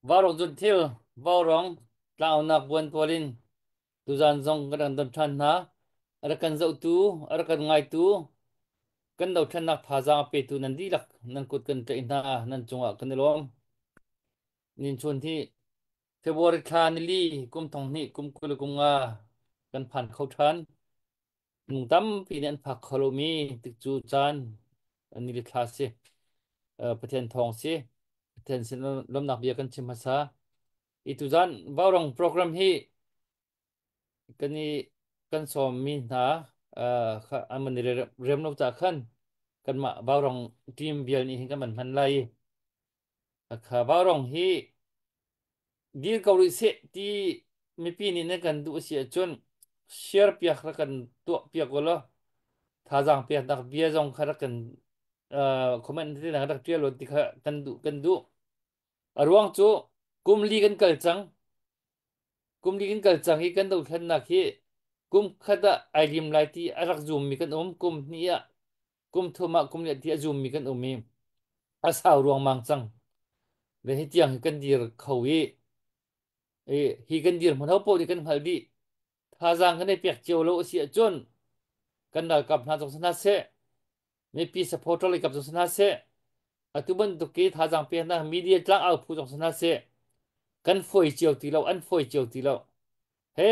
Vaurawng zunthil, vaurawng tlangaunak buantual in tuzaan zong kan rak don ṭhan hna. A rak kan zohtu, a rak kan ngaitu, kan dothlennak thazaang a petu nan dihlak nan kut kan tlaih hna, nan cungah kan i lawm. Ninchun hi February thla nili kum thong hnih kum 20 kum nga kan phan kho ṭhan. Nung tampi nih an phak kho lomi tikcu caan nili thla si. Pathian thawng si. Pathian sin lawmnak bia kan chim hmasa. I tuzan Vaurong program hi kan i kan sawmmi hna an man i rem lo ca khan kanmah Vaurong team vial nih hin kan man hman lai. Kha Vaurong hi dir ko rih seh ti mipi nih nan kan duh a si ahcun share piak rak kan tuah piak u law thazaang peknak bia zong kha rak kan comment te rak tial ti kha kan duh kan duh. A ruang cu kum li kan kal cang. Kum li kan kal cang i kan dothlennak hi kum khat ah ai lim lai ti a rak zum mi kan um. Kum hnih ah kum thum ah kum li ti a zum mi kan um i a sau ruangmang cang. Le hi tiang hi kan dir kho i hi kan dir hmun ho paoh nih kan hngalh dih. Thazaang kan i pek cio lo a si ahcun kan ralkap hna zong si hna seh, mipi supporter lei kap zong si hna seh, atu bantuk i thazaang peknak media tlang au phu zong si hna seh, kan fawi cio ti lo, an fawi cio ti lo. He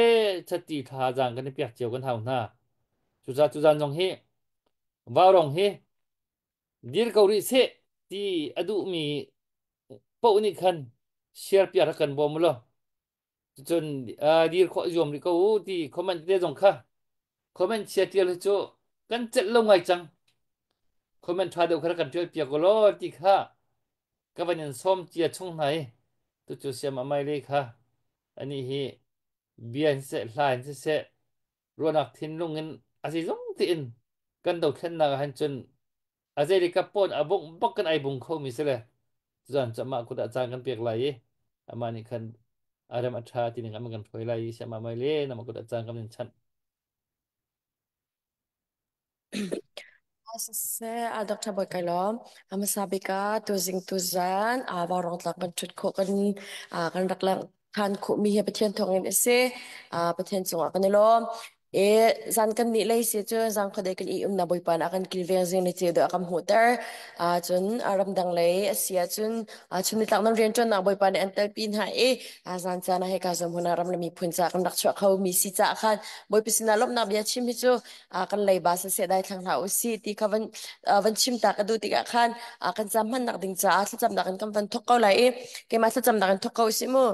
chati thazaang kan i pek cio kan hau hna. Cucaah tuzaan zong hi Vaurong hi dir ko rih seh ti a duhmi paoh nih khan share piak rak kan bawm u law cun dir khawh zuam rih ko u ti comment te zong kha comment chia tial hi cu kan celh lo ngai cang. Comment tha deuh kha rak kan tial piak u law ti kha ka van in sawm cia chung hna i tucu siam amai le kha ani hi bia in seh hla in siseh ruahnak thinlung in a zeizong tein kan dothlennak ah hin cun a zei ka pawn a bungh bak kan ai bung kho mi si le zan cu amah kut ah caan kan pek lai i amah nih khan a rem a ṭha ti ning an kan hruai lai i siamah mai le nama kut ah caan kan in chanh. Siseh, a Dr. Bawi kai lawm. A hmasa bik ah tuzing tuzan vaurawng tlak kan ṭhut khawh kan kan rak lang ṭhan khawhmi hi Pathian thawngin a si. Pathian cungah kan i lawm. I zan kan nih lei si cu zan khuadei kan i umnak Bawipa nih a kan kilveng zing ni ceu deuh a kan hmuhter. Cun ramdang lei a si ahcun chun nitlak nan rianṭuannak Bawipa nih an telpi hna i zan caan ah hika zawn hmun ah ram le miphun ca kan rak chuah kho mi si caah khan Bawipa sinah lawmhnak bia chim hi cu kan leiba siseh daithlang hlah usih ti kha van van chim ta ka duh tikah khan kan cam hmannak ding caah thlacamnak in kan van thawk ko lai i keimah thlacamnak in thawk ko usih mu.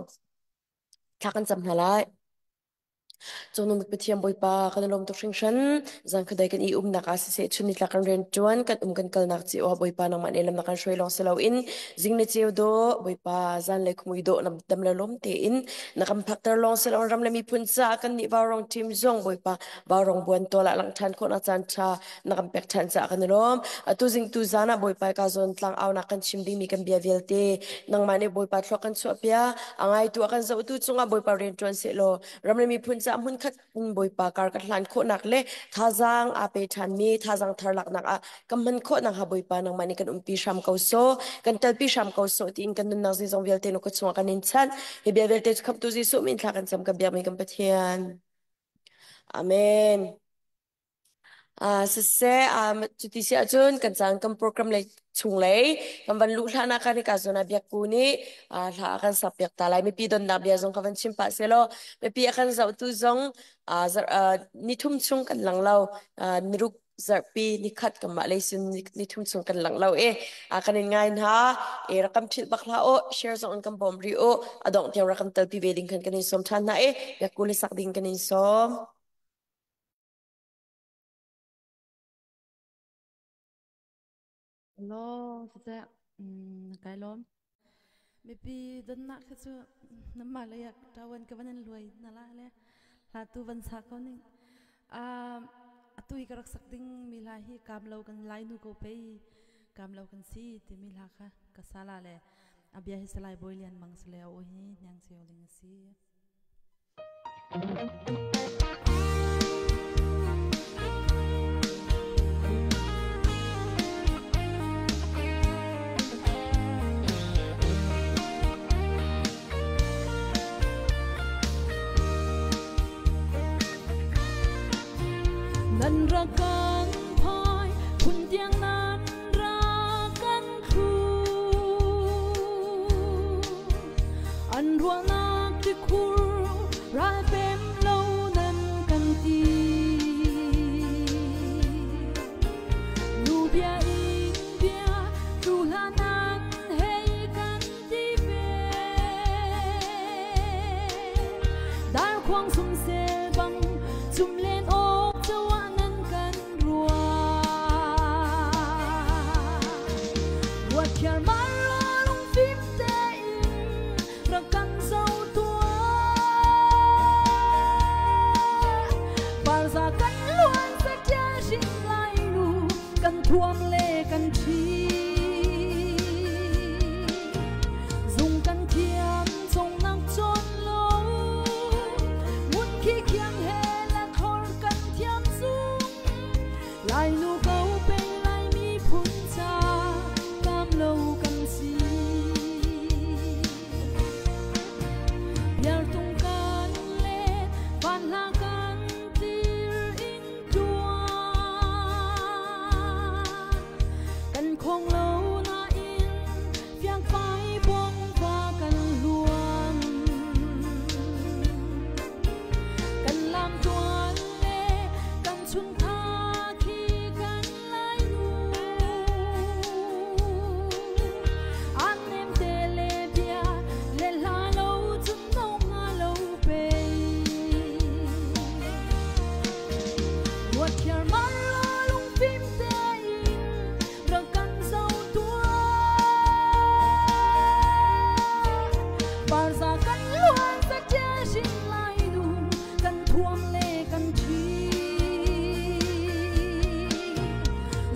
Thla kan cam hna lai. Cungnung Pathian Bawipa kan i lawm tuk hringhran. Zan khuadei kan i umnak ah siseh chun nitlak kan rian ṭuan kan um kan kalnak cio ah Bawipa nangmah nih lam na kan hruai lawng si loin zing ni ceu dawh Bawipa zanlei khumui dawh dam le lawm tein na kan phakter lawng si loin ram le miphun caah kan nih vaurong team zong Bawipa Vaurong buan tual ah langh ṭhan khawhnak caan ṭha na kan pek ṭhan caah kan i lawm. Atu zing tu zan ah Bawipa ka zawn tlang aunak kan chim dingmi kan bia vialte nangmah nih Bawipa thluak kan chuahpiak. A ngaitu a kan zohtu cungah Bawipa rian ṭuan sehlaw ram le miphun caah hmunkhat in Bawipa kar kan hlan khawhnak le thazaang aa pe ṭhanmi thazaang thar laknak ah kan hman khawhnak hnga Bawipa nangmah nih kan umpi hram ko sawh, kan telpi hram ko sawh tiin kan nunnak zeizong vialte na kut chungah kan in chanh. Hi bia vialte cu Khamhtu Jesuh min thla kan cam kan biakmi kan Pathian. Amen. Siseh, cuti si ahcun kan caan kan program lei chunglei kan van luh hlan ah khan hika zawn ah biakku nih hla a kan sak piak ta lai. Mipi donnak bia zong ka van chim pah selaw mipi a kan zohtu zong nithum chung kan lang lo. Niruk zarhpi nikhat kanmah lei sin nithum chung kan lang lo i kan in ngai hna. I rak kan philh bak hlah u. Share zong in kan bawm rih u. A dongh tiang rak kan telpi ve ding khan kan in sawm ṭhan hna i biakku le sak ding kan in sawm. Hello, siseh, kai lawm. Mipi donnak khi cu namah lei ah ṭawan ka van in luai na la le hla tu van sa ko ning. Atu i ka rak sak ding mi hla hi kaam lo kan lai nu ko pei kaam lo kan si timi hla kha ka sa la le a bia hi Salai Bawi Lian Mang si le a aw hi Hniang Ceu Ling a si. Nan rak kan phai phun tiang nan rak kan thlu. An ruahnak tikhur ralpem lo nan kan ti. Nu bia in bia tu hlah nan hei kan ti ve. Darkhuang sumsel bang cum len awk cawa nan kan ruah. Ruat khiar mar lungfim tein rak kan zoh tuah. Parza kan luan saṭial hrin lai nu kan thuam le kan ṭhi. Zung kan thiam congnak cawn lo ngun khi khiang he la thlor kan thiam zung Lai nu ko pe lai miphun ca kam lo kan si. Biartung kan le van hla kan tir in tuan kan khong lo nain fiangfai bong va kan luan kan lam tuan le kan chuntha khi kan lai nu an nem te le bia le hla lo chun no nga lo pe ruat khiar mar lungfim tein rak kan zoh tuah. Parza kan luan saṭial hrin lai nu kan thuam le kan ṭhi.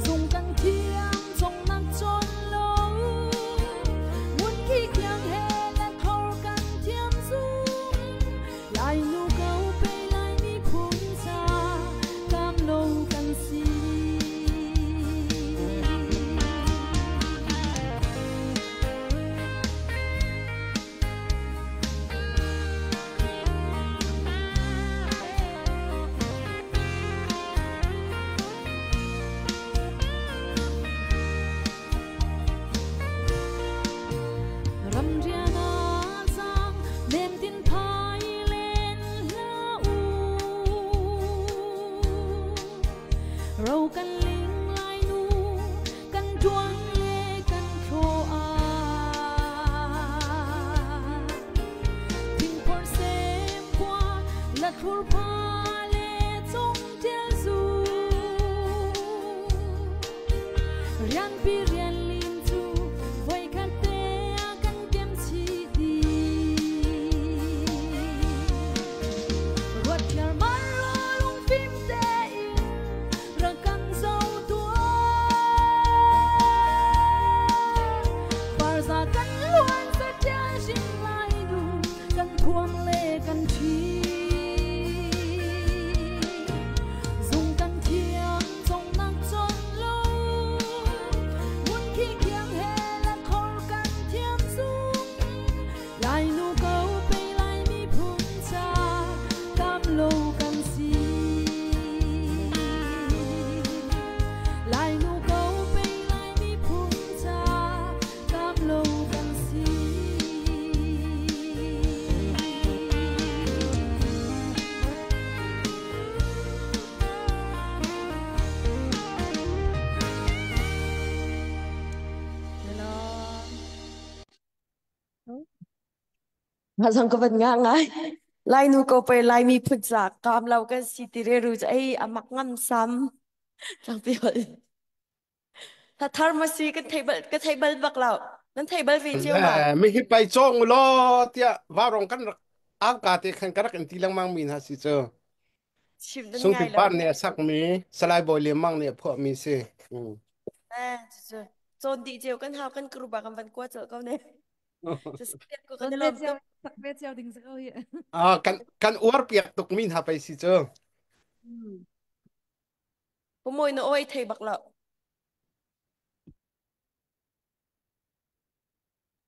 Zung kan thiam congnak cawn lo ngun khi khiang he le thlor kan thiam zung Lai nu ko pe lai miphun ca kam lo kan si. Ramrian ah zaang nem tin phai len hlah u. Ro kan ling lai nu kan ṭuan le kan thlaw ah. Thingphor sem khua la thlur pha le cung ṭial zu. Rianpi rian lim cu voikhat te a kan kem chih dih. Ruat khiarmar lungfim tein rak kan zoh tuah. Parza kan luan saṭial hrin lai nu kan thuam le kan ṭhi. Zung kan thiam congnak cawn lo ngun khi khiang he la khor kan thiam zung Lai nu ko pe lai miphun ca kam lo kan si. Lai nu ko pe lai miphun ca kam lo kan si. Mah zong ka van nga ngai. Lai nu ko pe Lai mi phun ca kam lo kan si ti re ru ei amak ngam sam. Tlangpi hol. Tha thar ma si kan thei bal ka thei bal bak lo. Nan thei bal ve cio ma? Mi hi pai cong law tiah varong kan rak au ka te khan ka rak in ti lengmang mi hna si cu. Chim nan Sungpi ngai lo. par nih a sak mi Salai Bawi Lian Mang nih a phuah mi si. Eh, cu cawn dih cio kan hau kan kruba kan van kua col ko ne. Cu siak ko kan Ton i ve lawm cio tuk. sak ve cio ding si ko hi. Ah, kan uar piak tuk mi hna pei si cu. Pumoi na oi thei bak lo.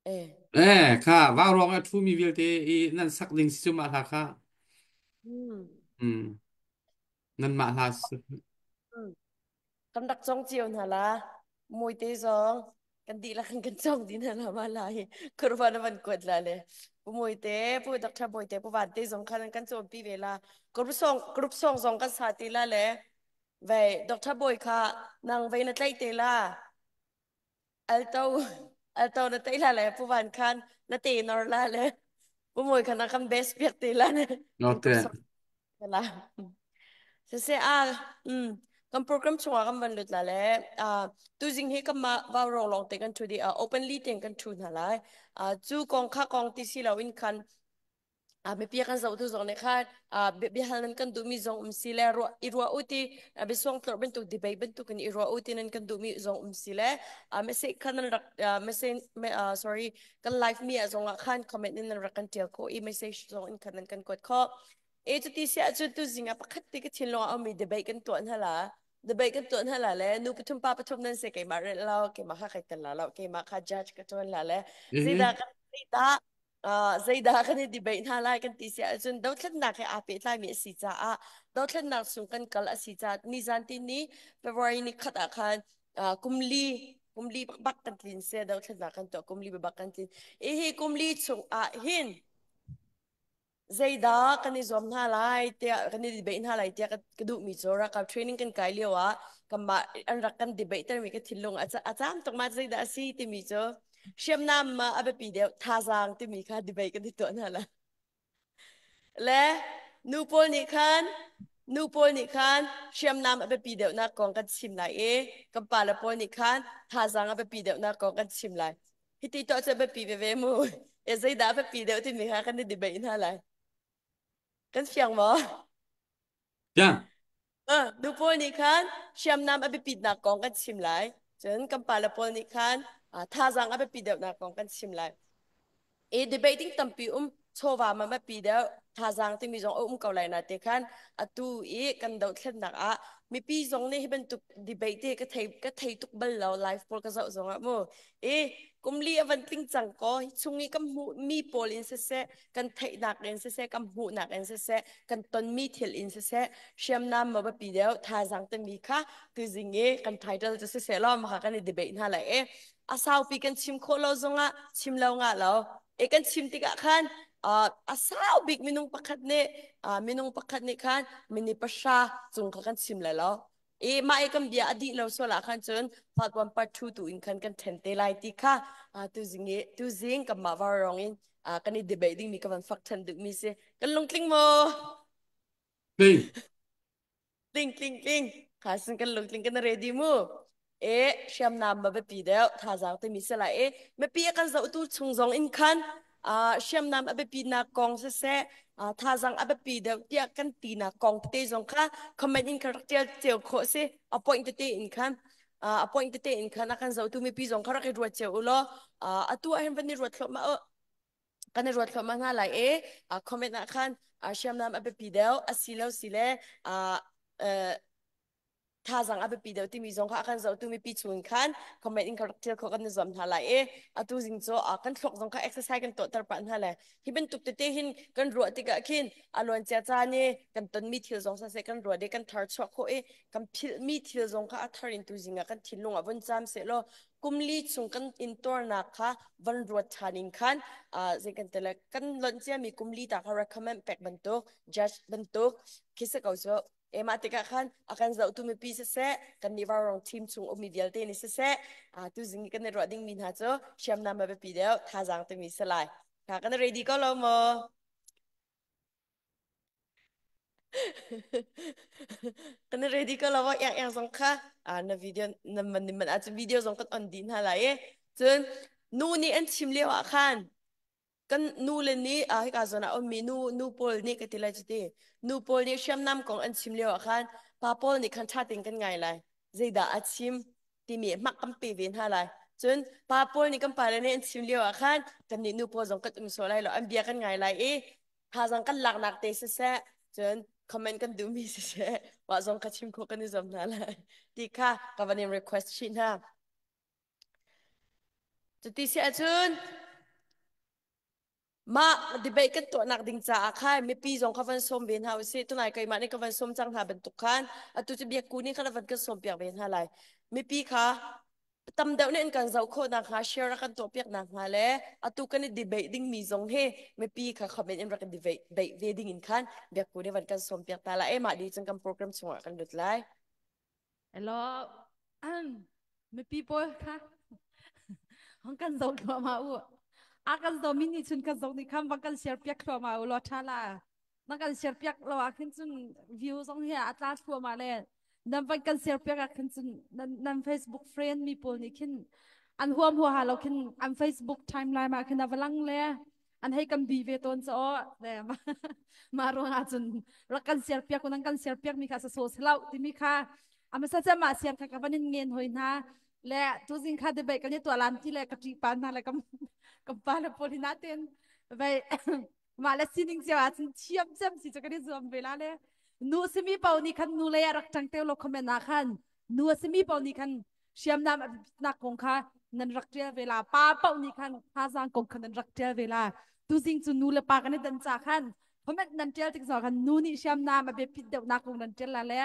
Eh. Eh, kha vaurawng a ṭhumi vialte i nan sak ding si cu mah hla kha. Hmm. Mm. Nanmah hla. Kan rak cong cio hna la. Muite zong kan dihlak in kan cong dih hna la ma la hi kurban a van kuat la le. Pu Muite, Pu Dr. Bawite, Pu Vante zong khan an kan cawnpi ve la. Group song, group song zong kan sa ti la le. Vei, Dr. Bawi kha nang vei na tlaih te la. Alto, alto na tei la le Pu Van khan na te nor la le. Pu Mui khan a kan best piak te la ne. Kan Note. group song la. Siseh a kan program chungah kan van lut la le tuzing hi kan mah vau rong lawng te kan thu di openly ten kan thu hna lai. Cu kong kha kong ti si lo in khan mipi kan zoh tu zong nih khan biahal nan kan duhmi zong um si le ruah i ruah u ti biasuang tlorh bantuk debate bantuk in i ruah u ti nan kan duhmi zong um si le message khan nan rak message sorry kan live mi ah zong ah khan comment in nan rak kan tial khawh i message zong in khan nan kan kuat khawh. E cuti si ahcun tuzing ah pakhat te ka thinlung ah ummi debate kan tuah hna la. Debate kan tuah hna la le nu pathum pa pathum nan se keimah relh lo, keimah kha kai tel la lo, keimah kha judge ka tuan la le zeidah kan zeidah zeidah kan i debate hna lai kan ti si ahcun dothlennak he aa pehtlaimi a si caah dothlennak chung kan kal a si caah nizan ti ni February ni khat ah khan kumli kumli bak kan tlin se dothlennak kan tuah kumli bak kan tlin. Hi kumli chung ah hin zeidah kan i zuam hna lai tiah kan i debate hna lai tiah ka duhmi cu ralkap training kan kai lio ah kanmah an rak kan debate termi ka thinlung a caam tuk ma zeidah a si timi cu hriamnam ma a biapi deuh thazaang timi kha debate kan i tuah hna la le nu pawl nih khan nu pawl nih khan hriamnam a biapi deuhnak kong kan chim lai i kan pale pawl nih khan thazaang a biapi deuhnak kong kan chim lai. Hiti tuah cu biapi veve mu. E zeidah biapi deuh timi kha kan i debate hna lai. Kan fiang maw? Fiang. Nu pawl nih khan hriamnam a biapitnak kong kan chim lai. Cun kan pale pawl nih khan thazaang a biapi deuhnak kong kan chim lai. I debating tampi um chawva ma biapi deuh thazaang timi zong a um ko lai na te khan atu i kan dohthlennak ah mipi zong nih hi bantuk debate te ka thei tuk bal lo live pawl ka zoh zong ah mu i kumli a van tling cang ko hi chung i kan hmuh mi pawl in siseh kan theihnak in siseh kan hmuhnak in siseh kan tonmi thil in siseh hriamnam ma biapi deuh thazaang timi kha tuzing i kan title cu siseh law maka kan i debate hna lai i a saupi kan chim khawh lo zongah chim lo ngah lo e kan chim tikah khan a sau bik minung pakhat nih minung pakhat nih khan mini pahra cung kha kan chim lai lo e mah i kan bia a dih lo sual ah khan cun part 1 part 2 tu in khan kan then te lai ti kha tuzing i tuzing kan mah var rong in kan i debate ding mi ka van fak than duh mi si kan lungtling maw Tling. Tling tling tling. Khasin kan lungtling kan ready mu. E hriamnam ma biapi deuh thazaang timi si lai e mipi a kan zohtu chung zong in khan hriamnam a biapi nak kong siseh thazaang a biapi deuh tiah kan ti nak kong tete zong kha comment in khan rak tial cio khawh si a point tete in khan a point tete in khan a kan zohtu mipi zong kha rak i ruat cio u law atu ah hin van i ruat thluahmah u kan i ruat thluahmah hna lai i comment ah khan hriamnam a biapi deuh a si lo si le thazaang a biapi deuh timi zong kha a kan zohtu mipi chung khan comment in ka rak tial khawh kan i zuam hna lai i atu zing cu kan thluak zong kha exercise kan tuahter pah hna le hi bantuk tete hin kan ruah tikah khin a luancia caan i kan tonmi thil zong siseh kan ruah i kan thar chuah khawh i kan philhmi thil zong kha a thar in tuzing ah kan thinlung ah vun caam seh law kumli chung kan intuarnak kha van ruat ṭhan in khan zei kan ti le kan lonh ciami kumli ta kha recommend pek bantuk judge bantuk khi si ko cu ema tikah khan a kan zohtu mipi siseh kan nih vaurong team chung ummi vialte nih siseh tuzing i kan i ruah dingmi hna cu hriamnam a biapi deuh thazaang timi si lai kha kan ready ko lo maw Kan i ready ko lo yang yang zong kha na video na man ni man ahcun video zong kan on dih hna lai i cun nu nih an chim lio ah khan kan nu le nih hika zawn ah ummi nu nu pawl nih ka ti lai cuti nu pawl nih hriamnam kong an chim lio ah khan pa pawl nih khan ṭha tein kan ngai lai zeidah a chim timi hmak kan pe ve hna lai cun pa pawl nih kan pale nih an chim lio ah khan kannih nu pawl zong kan um sawh lai lo an bia kan ngai lai i thazang kan laknak te siseh cun comment kan duhmi siseh mah zong kha chim khawh kan i zuam hna lai ti kha ka van in request chih hna cuti si ahcun. Mah debate kan tuahnak ding caah khan mipi zong kha van sawm ve hna usih. Tunai keimah nih ka van sawm cang hna bantuk khan atu cu biakku nih khan a van kan sawm piak ve hna lai. Mipi kha tam deuh nih an kan zoh khawh nakhnga share a kan tuah piak nakhnga le atu kan i debate ding mi zong hi mipi kha comment in rak i debate ve ding in khan biakku nih van kan sawm piak ta lai. Mah di cun kan program chungah kan lut lai. Hello. Mipi pawl kha hong kan zoh thluahmah u. A kan zoh mi nih chun kan zoh nih khan bang kan share piak thluahmah u law tha la. Na kan share piak lo ah khin cun view zong hi a tla thluahmah le nan van kan share piak ah khin cun nan, nan Facebook friend mi pawl nih khin an huam huaha lo khin an Facebook timeline ah khin a va lang le an hei kan bi ve tawn cho le ma ruang ah cun rak kan share piak nan kan share piak mi kha sa so selo timi kha amasa cha ma share kha ka van in ngen hoi hna le tuzing kha debate kan i tuah lan ti le ka ṭi pa hna le kam kam pa le pawl hina ten vai mah le sining cio ah cun thiam cem si cu kan i zuam ve la le nu simi pau nih khan nu lei ah rak ṭang teu lo comment ah khan nu a simi pau nih khan hriamnam a biapitnak kong kha nan rak ṭial ve la pa paoh nih khan thazaang kong kha nan rak ṭial ve la tuzing cu nu le pa kan i dan ca khan comment nan ṭial tik zong khan nu nih hriamnam a biapit deuhnak kong nan ṭial la le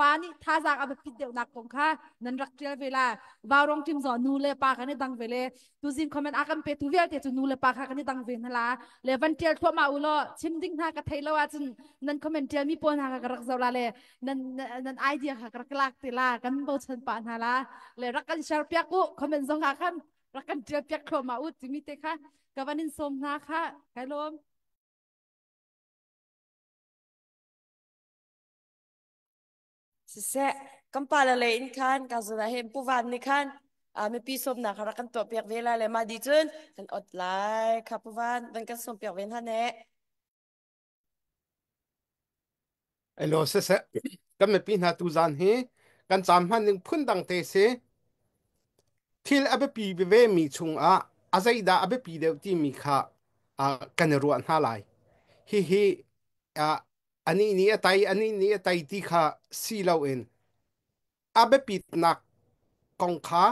pa nih thazaang a biapit deuhnak kong kha nan rak ṭial ve la vaurong ṭim zong nu le pa kan i dang ve le tuzing comment a kan petu vialte cu nu le pa kha kan i dang ve hna la le van ṭial thluahmah u law chim ding hna ka thei lo ahcun nan comment ṭial mi pawl hna kha ka rak zoh la le nan nan idea kha rak lak te la kan bochan pa hna la le rak kan share piak u comment zong ah khan rak kan tial piak thluahmah u timi te kha ka van in sawm hna kha kai lawm. Siseh, kan pa le lei in khan ka zuna he pu van nih khan mipi sawmnak kha rak kan tuah piak ve lai le mah di cun kan ot lai kha pu van van kan sawm piak ve hna ne. Elo siseh, kan mipi hna tuzan hi kan caan hman ning phundang te si. Thil a biapi veve mi chungah a zeidah a biapi deuh timi kha kan i ruah hna lai. Hihi anih nih a tai, anih nih a tai ti kha si loin a biapitnak kong kha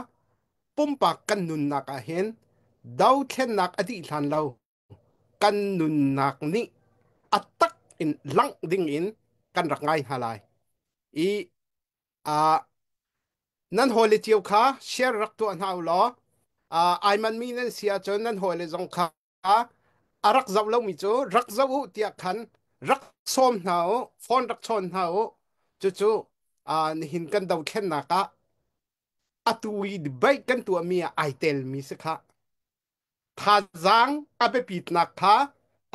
pumpak kan nunnak ah hin dothlennak a dih hlan lo kan nunnak nih a tak in langh ding in kan rak ngai hna lai i nan hawile cio kha share rak tuah hna u law ai manmi nan si ahcun nan hawile zong kha a rak zoh lomi cu rak zoh u tiah khan rak sawm hna u, phone rak chawn hna u. Cucu nihin kan dothlennak ah atu i debate kan tuahmi ah ai telmi si kha. Thazaang a biapitnak kha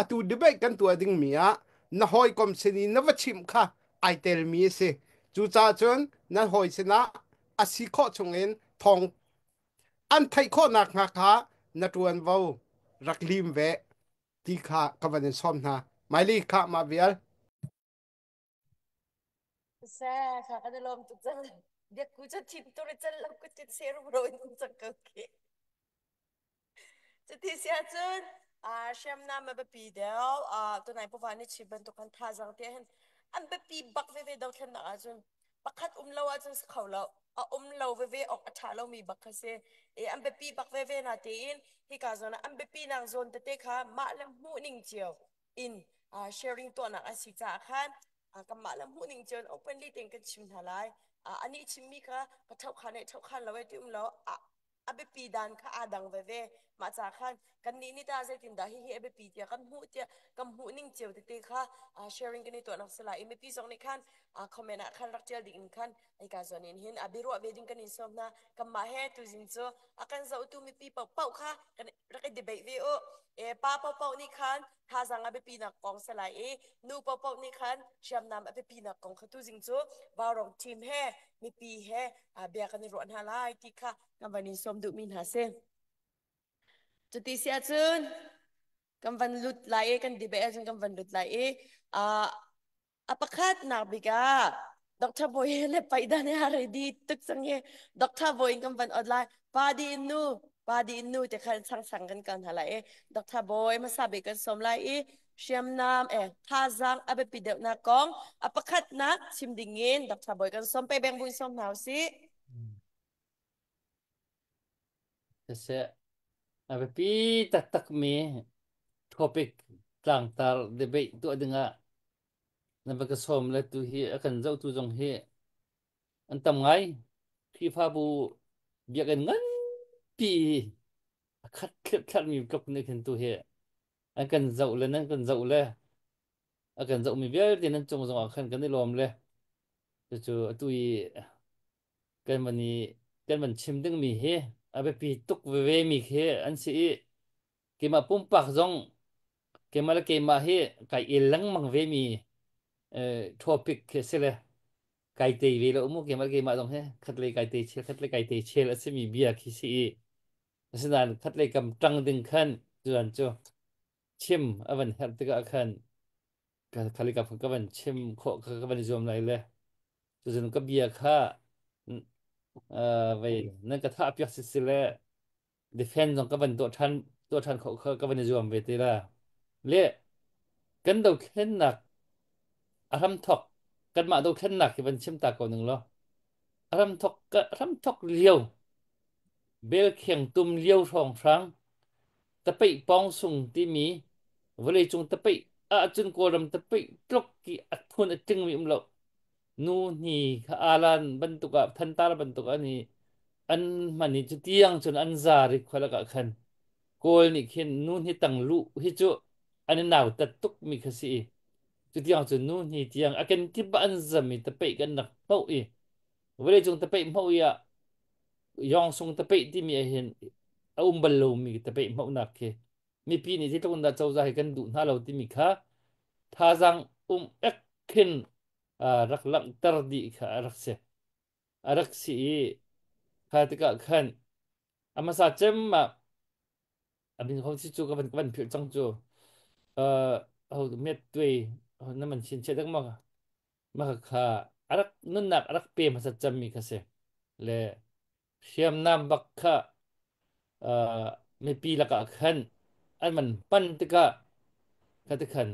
atu debate kan tuah dingmi ah na hawikom sin i na va chimh kha ai telmi a si. Cucaah cun nan hawi sinah a si khawh chungin thawng an theih khawh nakhnga kha na ṭuanvo rak lim ve ti kha ka van in sawm hna. Maili kha mah vial. Seh, kha kan i lawm tuk cang. Biakku cu thim tur i cal lo kutin serum ro in um cang ko khi. Cuti si ahcun hriamnam a biapi deuh. Tunai puva nih chim bantuk khan thazaang te hin an biapi bak veve dothlennak ahcun pakhat um lo ahcun si kho lo. A um lo veve awk a ṭha lomi bak kha si. I an biapi bak veve na tein hika zawn ah an biapinak zawn tete kha mah le hmuh ning cio in sharing tuahnak a si caah khan kanmah le hmuh ning cun openly tein kan chim hna lai. Anih chimmi kha ka ṭhohkhan e ṭhohkhan lo e ti um lo a biapi dan kha aa dang veve. Mah ca khan kannih nih tah zeitindah hihi a biapi tiah kan hmuh tiah kan hmuh ning cio tete kha sharing kan i tuahnak si lai i mipi zong nih khan comment ah khan rak ṭial ding in khan hika zawn in hin a biaruah ve ding kan in sawm hna. Kanmah he tuzing cu a kan zohtu mipi paohpaoh kha kan rak i debate ve u. E, pa paohpaoh nih khan thazaang a biapinak kong si lai i nu paohpaoh nih khan hriamnam a biapinak kong kha tuzing cu Vaurong team he mipi he bia kan i ruah hna lai ti kha kan van in sawm duhmi hna si. Cuti si ahcun kan van lut lai i kan debate ahcun kan van lut lai i a pakhatnak bik ah Dr. Bawi le Paidan he ready tuk cang hi Dr. Bawi in kan van ot lai pa di in nu pa di in nu te khan sang sang kan kal hna lai i Dr. Bawi hmasa bik kan sawm lai i hriamnam e thazaang a biapi deuhnak kong a pakhatnak chim ding in Dr. Bawi kan sawm pe beng buin sawm hna usih. Siseh, a biapi taktakmi. Topic tlangtar debate tuah dingah na va ka sawm le tu hi a kan zohtu zong hi an tam ngai. Khrihfabu biakinn nganpi a khat thletthlatmi tluk nih khin tu hi an kan zoh le nan kan zoh le a kan zohmi vialte nan cung zongah khan kan i lawm le cucu atu i kan van i kan van chim dingmi hi a biapi tuk veve mi khi an si i keimah pumpak zong keimah le keimah hi kai el lengmang ve mi topic khi si le kai tei ve lo mu keimah le keimah zong hi khat lei kai tei chel khat lei kai tei chel a simi bia khi si i asinain khat lei kam ṭang ding khan cuan cu chim a van herh tikah khan khali ka ka van chim khawh ka van i zuam lai le cucun ka bia kha vei nan ka thah piak si si le defend zong ka van tuah ṭhan khawh kha ka van i zuam ve te la le kan dothlennak a hramthok kanmah dothlennak hi van chim ta ko ning law a hramthok lio belkheng tum lio hrawng hrang tapeih pawng sung timi vawleicung tapeih ahcun Kawlram tapeih tluk ki a phun a tlingmi um lo. Nu hni kha alan bantuk ah thantar bantuk ah ni an hman i cu tiang cun an zar i khualak ah khan Kawl nih khin nu hni tang luh hi cu an i nautat tuk mi kha si i cu tiang cun nu hni tiang a kenkip ah an zam i tapeih kan rak hmoh i vawleicung tapeih hmoh i ah Yawngsung tapeih timi ah hin a um bal lomi tapeih hmohnak khi mipi nih zeitluk in dah cozah hi kan duh hna lo timi kha thazaang um ek khin rak langhter dih kha a rak si. A rak si i kha tikah khan a hmasa cem ah a min ho si cu ka van philh cang cu ho met tuai na man chin che dak ma mah kha a rak nunnak a rak pe hmasa cemmi kha si le hriamnam bak kha mipi lakah khan an man pan tikah kha ti khan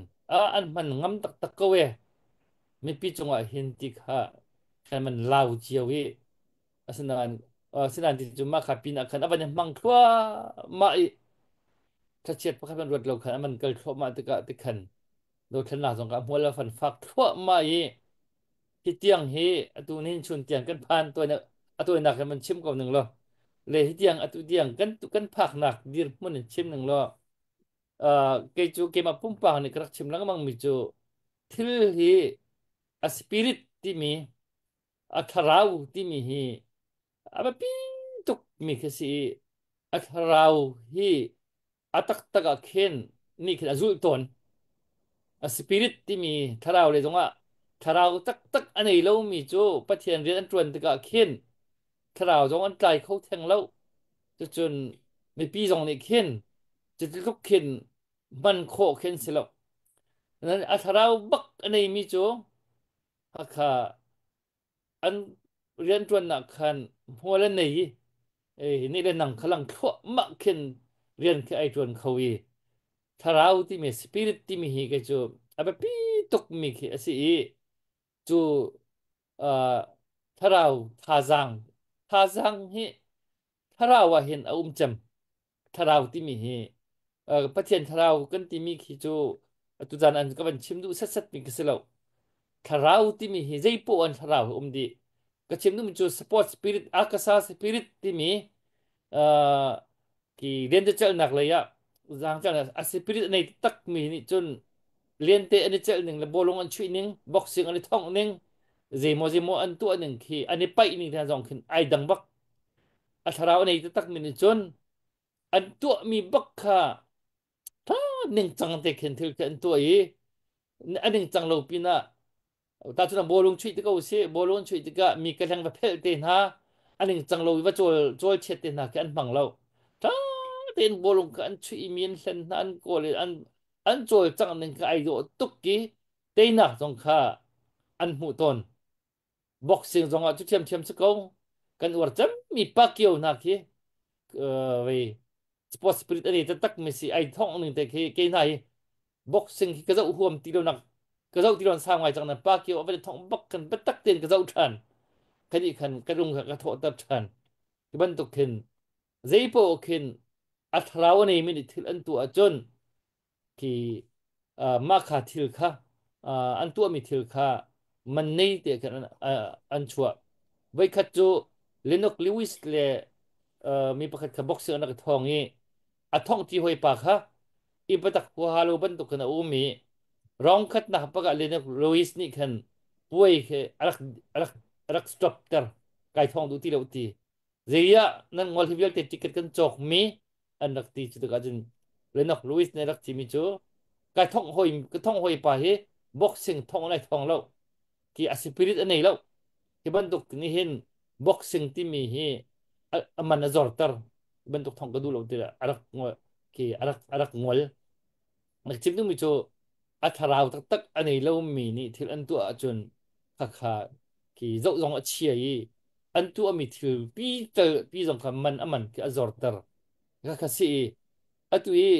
an hman ngam taktak ko e mipi cungah hin ti kha khan man lau cio i asinain asinain ti cu mah kha pin ah khan a van i hmang thluahmah i thlachiat pakhat man ruat lo khan a man kal thluahmah tikah ti khan dothlennak zong ka hmual a fan fak thluahmah i hi tiang hi atu nihin chun tiang kan phan tuan atuinak kan van chim ko ning law le hi tiang atu tiang kan kan phaknak dirhmun in chim ning law kei cu keimah pumpak nih ka rak chim lengmang mi cu thil hi a spirit timi a thlarau timi hi a biapi tuk mi khi si i a thlarau hi a taktak ah khin nih khin a zulh tawn. A spirit timi thlarau le zongah thlarau taktak a nei lomi cu Pathian rian an ṭuan tikah khin thlarau zong an tlai kho theng lo. Cucun mipi zong nih khin cutluk khin hman khawh khin si lo. A thlarau bak a neimi cu hakha an rianṭuannak khan hmual an nei i ni le nang kha lang thluahmah khin rian khi ai ṭuan kho i thlarau timi spirit timi hi kei cu a biapi tukmi khi a si i cu thlarau thazaang thazaang hi thlarau ah hin a um cem thlarau timi hi Pathian thlarau kan timi khi cu atu zan an ka van chim duh setset mi ka si lo. Thlarau timi hi zei poah an thlarau hi um dih. Ka chim duhmi cu sport spirit, akasa spirit timi ki lentecelhnak lei ah zaangcelnak a spirit a nei tak mi nih cun lente an i celh ning le bawlung an chuih ning, boxing an i thongh ning, zeimaw zeimaw an tuah ning khi an i paih ning hna zong khin ai dang bak. A thlarau a nei taktak mi nih cun an tuahmi bak kha ṭha ningcang te khin thil khi an tuah i a ningcang lo pinah tahchun bawlung chuih te ko sih bawlung chuih tikah mi ka hleng va phelh te hna a ningcang lo i va cawl cawl chiat te hna khi an hmang lo ṭha tein bawlung kha an chuih i mi an hlen hna an kawl i an cawlcangh ning kha ai dawh tuk i teinak zong kha an hmuh tawn. Boxing zong ah cu ṭhiamṭhiam si ko. Kan uar cemmi Pacquiao hna khi vei sport spirit ani taktak mi si ai thong ning te khi ke hna hi boxing hi ka zoh huam ti lo nak ka zoh ti lo sau ngai cang na Pacquiao a van thong bak kan biatak tein ka zoh ṭhan kan i khan ka lung ka thawhter ṭhan ti bantuk khin zei poah khin a thlarau a nei mi nih thil an tuah ahcun Khi mah kha thil kha an tuahmi thil kha man nei te khan an chuah. Voikhat cu Lennox Lewis le mi pakhat kha boxing an rak i thawng i a thongh ti hawi pa kha i biatak huaha lo bantuk khan a um i round khatnak pakah Lennox Lewis nih khan puai khi a rak stop ter, kai thong duh ti lo ti. Zeiah nan ngol hi vialte ticket kan cawk mi an rak ti. Cu tikah cun Lennox Lewis nih rak timi cu kai thongh hoi ka thongh hoi pa hi boxing thong lai thong lo ki a spirit a nei lo, hi bantuk nih hin boxing timi hi a man a zorter, bantuk thong ka duh lo ti a rak ki a rak ngol. Na chim duhmi cu a thlarau taktak a nei lomi nih thil an tuah ahcun khakha khi zoh zong a chia i an tuahmi thil pi tel pi zong kha man a man khi a zorter khakha si i atu i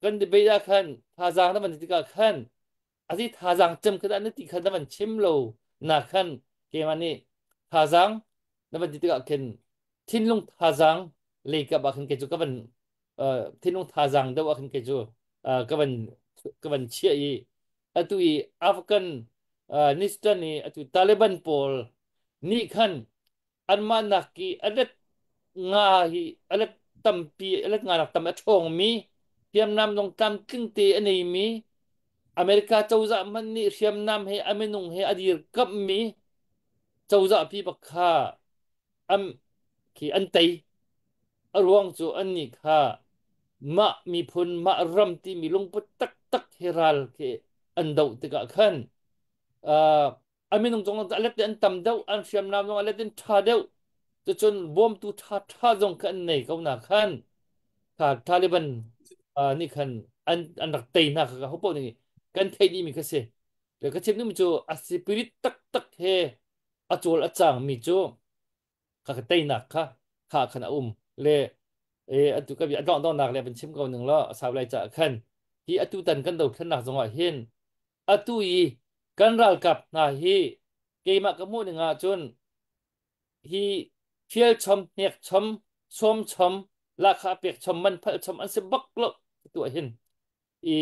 kan debate ah khan thazaang na van ti tikah khan azi thazaang cem kha dah na ti kha na van chim lo na khan keimah nih thazaang na van ti tikah khin thinlung thazaang lei kap ah khin kei cu ka van thinlung thazaang deuh ah khin kei cu ka van chiah i atu i Afghan Nistan i atu Taliban pawl nih khan anmah nak i a let nga hi a let tampi a let nga nak tam a ṭhawngmi hriamnam zong tlamtling te a neimi America cozah hmanh nih hriamnam he a minung he a dirkamhmi cozah pi bak kha am khi an tei. A ruang cu annih kha mah miphun mah ram timi lungput taktak he ral khi an doh tikah khan a minung zong a let in an tam deuh, an hriamnam zong a let in ṭha deuh, cucun bawmtu ṭha ṭha zong kha an nei ko na khan kha Taliban nih khan an rak tei hna kha hopoh nih kan theih dihmi kha si. Ka chim duhmi cu a spirit taktak he a cawl a cangmi cu kha ka teinak kha kha khan a um le e atu ka bi a dong dongnak le van chim ko ning law a sau lai ca khan hi atu tan kan dothlennak zongah hin atu i kan ralkap hna hi keimah ka hmuh ning ah cun hi fial chom hnek chom sawm chom lahkhah pek chom man phalh chom an si bak lo tu ah hin i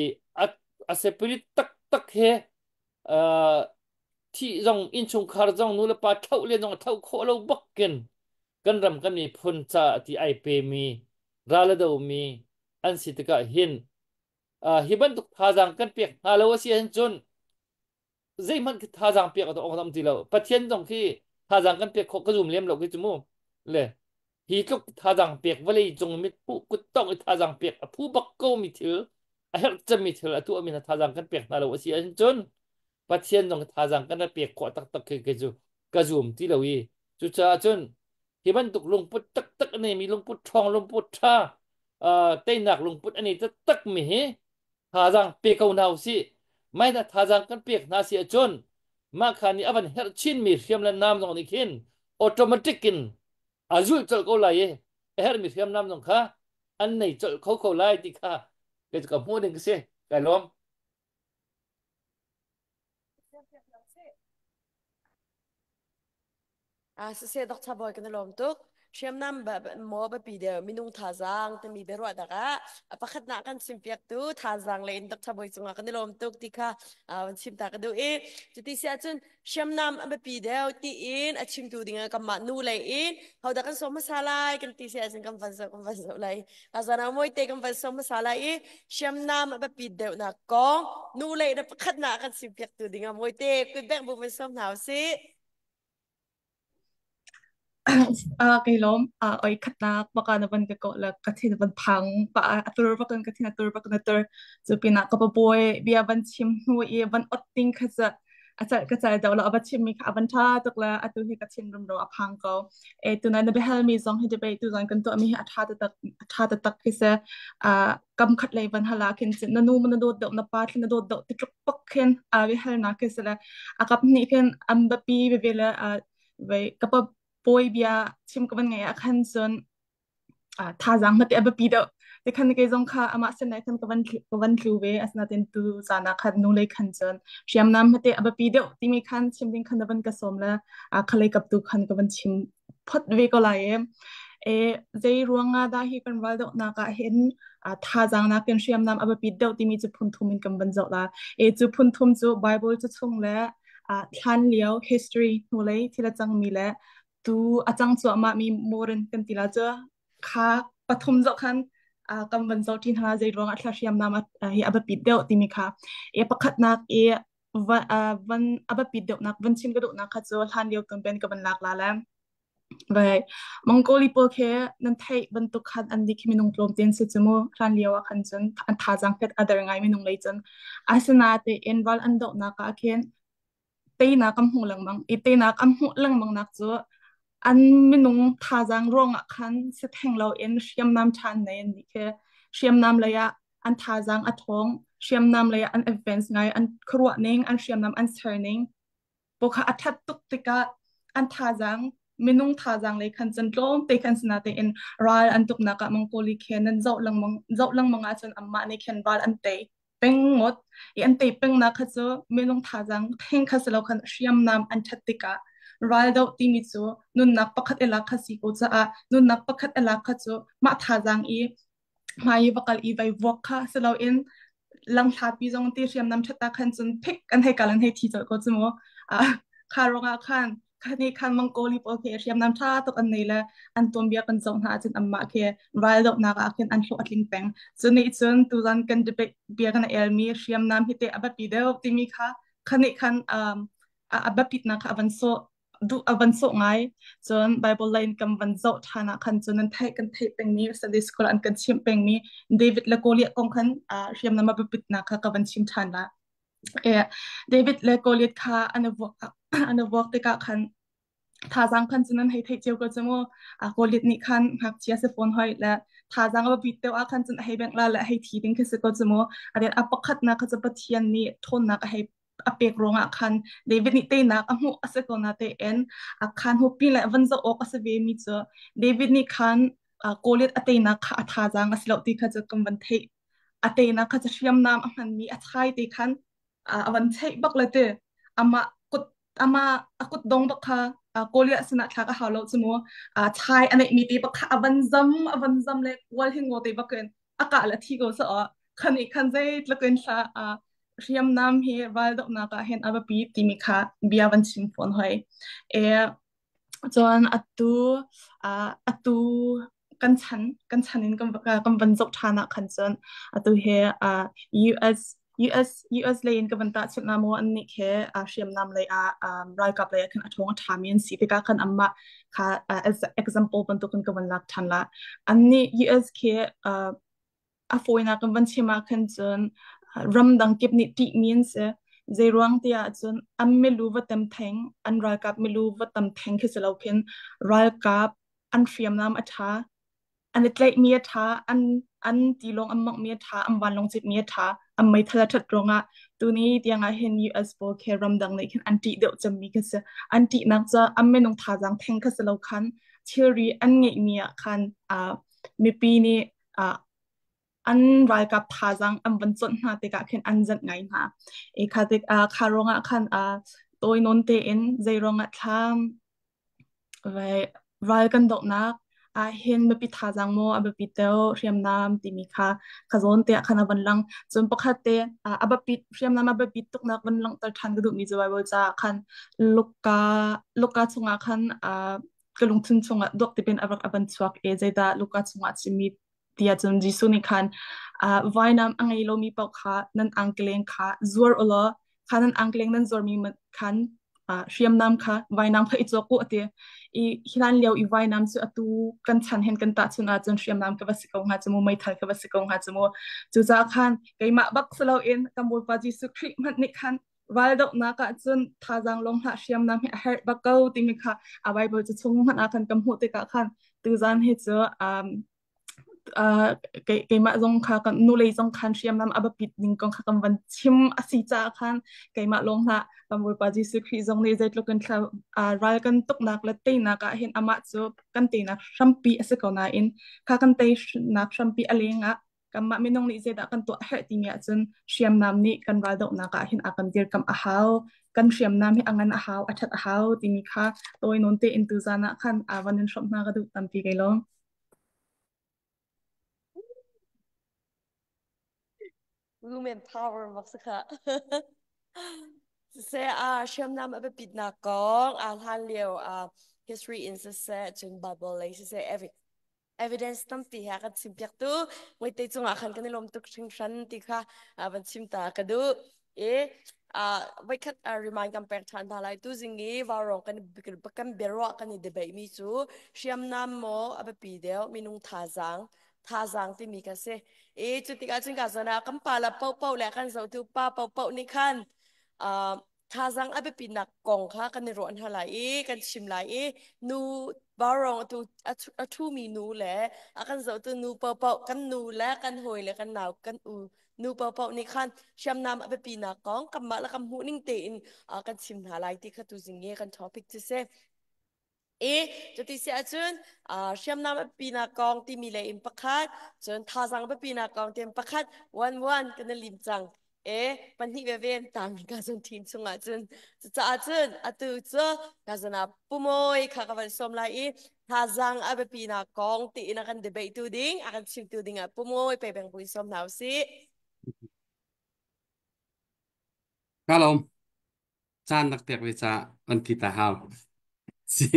a separate taktak he thih zong innchungkhar zong nu le pa thlauh len zong thlauh khawh lo bakin kan ram kan miphun ca ti ai pe mi ral a do mi an si tikah hin hi bantuk thazaang kan pek hna lo a si ahcun cun zeihmanh khi thazaang pek a ong am ti lo. Pathian zong khi thazaang kan pek khawh ka zum lem lo khi cu mu. Le hi tluk thazaang pek vawlei cung mit pu kut tong i thazaang pek a phu bak ko mi thil a herh cemmi thil a tuah mi hna thazaang kan pek hna lo a si ahcun cun Pathian zong thazaang kan pek khawh taktak khi kei cu ka zum ti lo i cucaah cun hi bantuk lungput taktak a neimi lungput ṭhawng lungput ṭha teinak lungput a nei taktak mi hi thazaang pe ko hna usih. Mai na thazaang kan pek hna si ahcun mah kha nih a van herh chinmi hriam le nam zong nih khin automatic in a zulh colh ko lai i a herhmi hriamnam zong kha an nei colh kho ko lai ti kha kei cu ka hmuh ding ka si. Kai lawm. Siseh Dr. Bawi kan i lawm tuk. Hriamnam maw biapi deuh minung thazaang timi biaruah dak ah a pakhatnak kan chimpiaktu thazaang le in Dr. Bawi cungah kan i lawm tuk ti kha van chim ta ka duh i cuti si ahcun hriamnam a biapi deuh tiin a chimtu ding ah kanmah nu lei in hodah kan sawm hmasa lai kan ti si ahcun kan van zoh kan van zoh lai azana moi te kan van sawm hmasa lai i hriamnam a biapit deuhnak kong nu lei na pakhatnak kan chimpiaktu ding ah moi te kut bengh bu van sawm hna usih. Kei lawm oi khatnak baka na van ka ko la ka thin van phang pa atur bakan ka thin atur bakan atur chu pinah ka paboy bia van chim hnu i van ot ting kha cha a cal ka cal do la ava chim mi kha avan tha tuk la atu hi ka thin rum ro a phang ko e tuna na behal mi zong hi debate tu zong kan to mi hi a tha ta tak a tha ta tak khi se a kam khat lei van hala khin na nu na dawt deuh na pa thli na dawt deuh ti tluk pak khin a vi hal na khi se la a kap ni khin am ba pi ve ve le a ve ka pa poi bia chim ka van ngai a khan cun thazaang hmate a biapi deuh te khan kei zong kha amah sin lai khan ka van tlu ve. Asinain tu caan ah khan nu lei khan cun hriamnam hmate a biapi deuh timi khan chim ding khan na van ka sawm le khalei kap tu khan ka van chim phot ve ko lai e. E zei ruangah dah hi kan raldohnak ah hin thazaang nakin hriamnam a biapit deuh timi cu phun thum in kan van zoh la. E cu phun thum cu Bible cu chung le thlan lio history hnulei thil a cangmi le tu a cang cuahmah mi modern kan ti la cu kha pathum zoh khan kan van zoh ṭi hna zei ruangah thla hriamnam hi a biapit deuh timi kha. E pakhatnak i van a biapit deuhnak van chim ka duhnak kha cu hlan lio tun ka van lak la le. Vai Mongoli pawl khi nan theih bantuk khan an nih khi minung tlawmte an si cu mu. Hlan lio ah khan cun an thazaang pet a der ngai minung lei cun. Asinain ral an dohnak ah khin teinak an hmu lengmang. I teinak an hmuh lengmang nak cu an minung thazaang ruangah khan si theng loin hriamnam ṭha an nei an nih khi. Hriamnam lei ah an thazaang a ṭhawng. Hriamnam lei ah an advance ngai. An khuaruah ning, an hriamnam an ser ning Bawkha a ṭhat tuk tikah an thazaang minung thazaang lei khan cun tlawmte khan sinatein ral an tuknak ah Mongoli khi nan zoh lengmang zoh lengmang ahcun anmah nih khin ral an tei peng ngawt i an tei pengnak kha cu minung thazaang theng kha si lo khan hriamnam an ṭhat tikah ral doh timi cu nunnak pakhat i lak kha si ko caah nunnak pakhat i lak kha cu mah thazaang i hmai i va kal i vai vuak kha si loin langhlapi zong ti hriamnam ṭhat khan cun phik an hei kal an hei thi colh ko cu mu. Kha ruangah khan khani khan Mongoli pawl khi hriamnam ṭha tuk an nei le an tuanbia kan zoh hna ahcun anmah khi raldohnak ah khin an hlawh a tling peng. Cu nih cun tuzan kan debate bia kan elmi hriamnam hi teh a biapi deuh timi kha khani khan a biapitnak kha a van sawh duh a van sawh ngai. Cun Bible lei in kan van zoh ṭhan ah khan cun nan theih kan theih pengmi Sunday school an kan chimh pengmi David le Goliath kong khan hriamnam a biapitnak kha ka van chim ṭhan la. David le Goliath kha an i vuak an i vuak tikah khan thazaang khan cun an hei theih cio ko cu mu. Goliath nih khan ngakchia si fawn hoi le thazaang a biapit deuh ah khan cun a hei bengh la le a hei thi ding khi si ko cu mu. A a pakhatnak kha cu Pathian nih ṭhawnnak a hei a pek ruangah khan David nih teinak a hmuh a si ko na tein a khan hupi le van zoh awk a si ve mi cu David nih khan Goliath a teinak kha a thazaang a si lo ti kha cu kan van theih a teinak kha cu hriamnam a hmanmi a chai te khan a van cheih bak le ti amah kut amah a kut dong bak kha Goliath sinah thlak a hau lo cu mu chai a neih mi te bak kha a van zam a van zam le kual hi ngo te bak in a kah le thi ko sa khan i khan zeitluk in hla hriamnam hi raldohnak ah hin a biapi timi kha bia van chim fawn hoi. E, cun atu atu kan chan kan chan in kan kan van zoh ṭhan ah khan cun atu hi US US US lei in ka van tahchunh na maw an nih khi hriamnam lei ah ralkap lei ah khan a ṭhawng a ṭhami an si tikah khan anmah kha as example bantukin ka van lak ṭhan la. An nih US khi a fawinak kan van chim ah khan cun ramdang kip nih ṭihmi an si. Zeiruang tiah cun an milu va tam theng, an ralkap milu va tam theng khi si lo khin ralkap an hriamnam a ṭha, an i tlaihmi a ṭha, an an tilawng an monghmi a ṭha, an vanlawng citmi a ṭha, an meithal a ṭhat ruangah tuni tiangah hin US pawl khi ramdang nih khin an ṭih deuh cemmi khi si. An ṭihnak cu an minung thazaang theng kha si lo khan thilri an ngeihmi ah khan mipi nih an ralkap thazaang an van chawnh hna tikah khin an zanh ngai hna. I kha tik kha ruangah khan tawi nawn tein zei ruangah thlam vai ral kan dohnak ah hin mipi thazaang maw a biapi deuh hriamnam timi kha kha zawn te ah khan a van lang. Cun pakhat te a biapit hriamnam a biapit tuknak van langhter ṭhan ka duhmi cu Bible caah khan Luka Luka chungah khan ka lungthin chungah dawk tipin a rak a van chuak i zeidah Luka chungah a chimmi tiah cun Jesuh nih khan vainam a ngei lomi paoh kha nan angkeleng kha zuar u law kha nan angkeleng nan zuarmi khan hriamnam kha vainam kha i cawk u a ti. I hlan lio i vainam cu atu kan chan hen kan tahchun ahcun hriamnam ka va si ko hnga cu mu meithal ka va si ko hnga cu mu. Cucaah khan keimah bak si loin kan Bawipa Jesuh Khrih hmanh nih khan raldohnak ah cun thazaang lawng hlah hriamnam hi a herh bak ko timi kha a Bible cu chung hmanh ah khan kan hmuh tikah khan tuzan hi cu keimah zong kha kan nulei zong khan hriamnam a biapit ning kong kha kan van chim a si caah khan keimah lawng hlah kan Bawipa Jesuh Khrih zong nih zeitluk in thla ral kan tuknak le teinak ah hin amah cu kan teinak hrampi a si ko nain kha kan teinak hrampi a leng ah kanmah minung nih zeidah kan tuah a herh timi ahcun hriamnam nih kan raldohnak ah hin a kan dirkamh a hau kan hriamnam hi a ngan a hau a ṭhat a hau timi kha tawi nawn tein tuzan ah khan van in hrawmh hna ka duh tampi kei lawng. Women power bak si kha. Siseh hriamnam a biapitnak kong hlan lio history in siseh cun Bible lei siseh every evidence tampi he kan chimpiak tu muite cungah khan kan i lawm tuk hringhran ti kha van chim ta ka duh i voikhat remind kan pek ṭhan hna lai. Tu zing i vaurawng kan kan biaruah kan i debate mi cu hriamnam maw a biapi deuh minung thazaang thazaang timi ka si i cu tikah cun ka zawn ah kan pa la popo le kan zohtu pa popo nih khan thazaang a biapitnak kong kha kan i ruah hna lai i kan chim lai i nu vaurawng atu a ṭhumi nu le a kan zohtu nu popo kan nu le kan hawi le kan nau kan u nu popo nih khan hriamnam a biapinak kong kanmah le kan hmuh ning tein kan chim hna lai ti kha tu zing i kan topic cu si. I cuti si ahcun hriamnam a biapinak kong timi le in pakhat, cun thazaang biapinak kong timi pakhat, 1-1 kan i lim cang. E pahnih veve an tang ka zan team chungah cun. Cucaah cun atu cu ka zan ah pumawi kha ka van sawm lai i thazaang a biapinak kong tiin a kan debate tu ding, a kan chimtu ding ah pumawi pe beng buin sawm hna usih. Ka lawm. Caan rak pek ve ca an ti ta hau. Si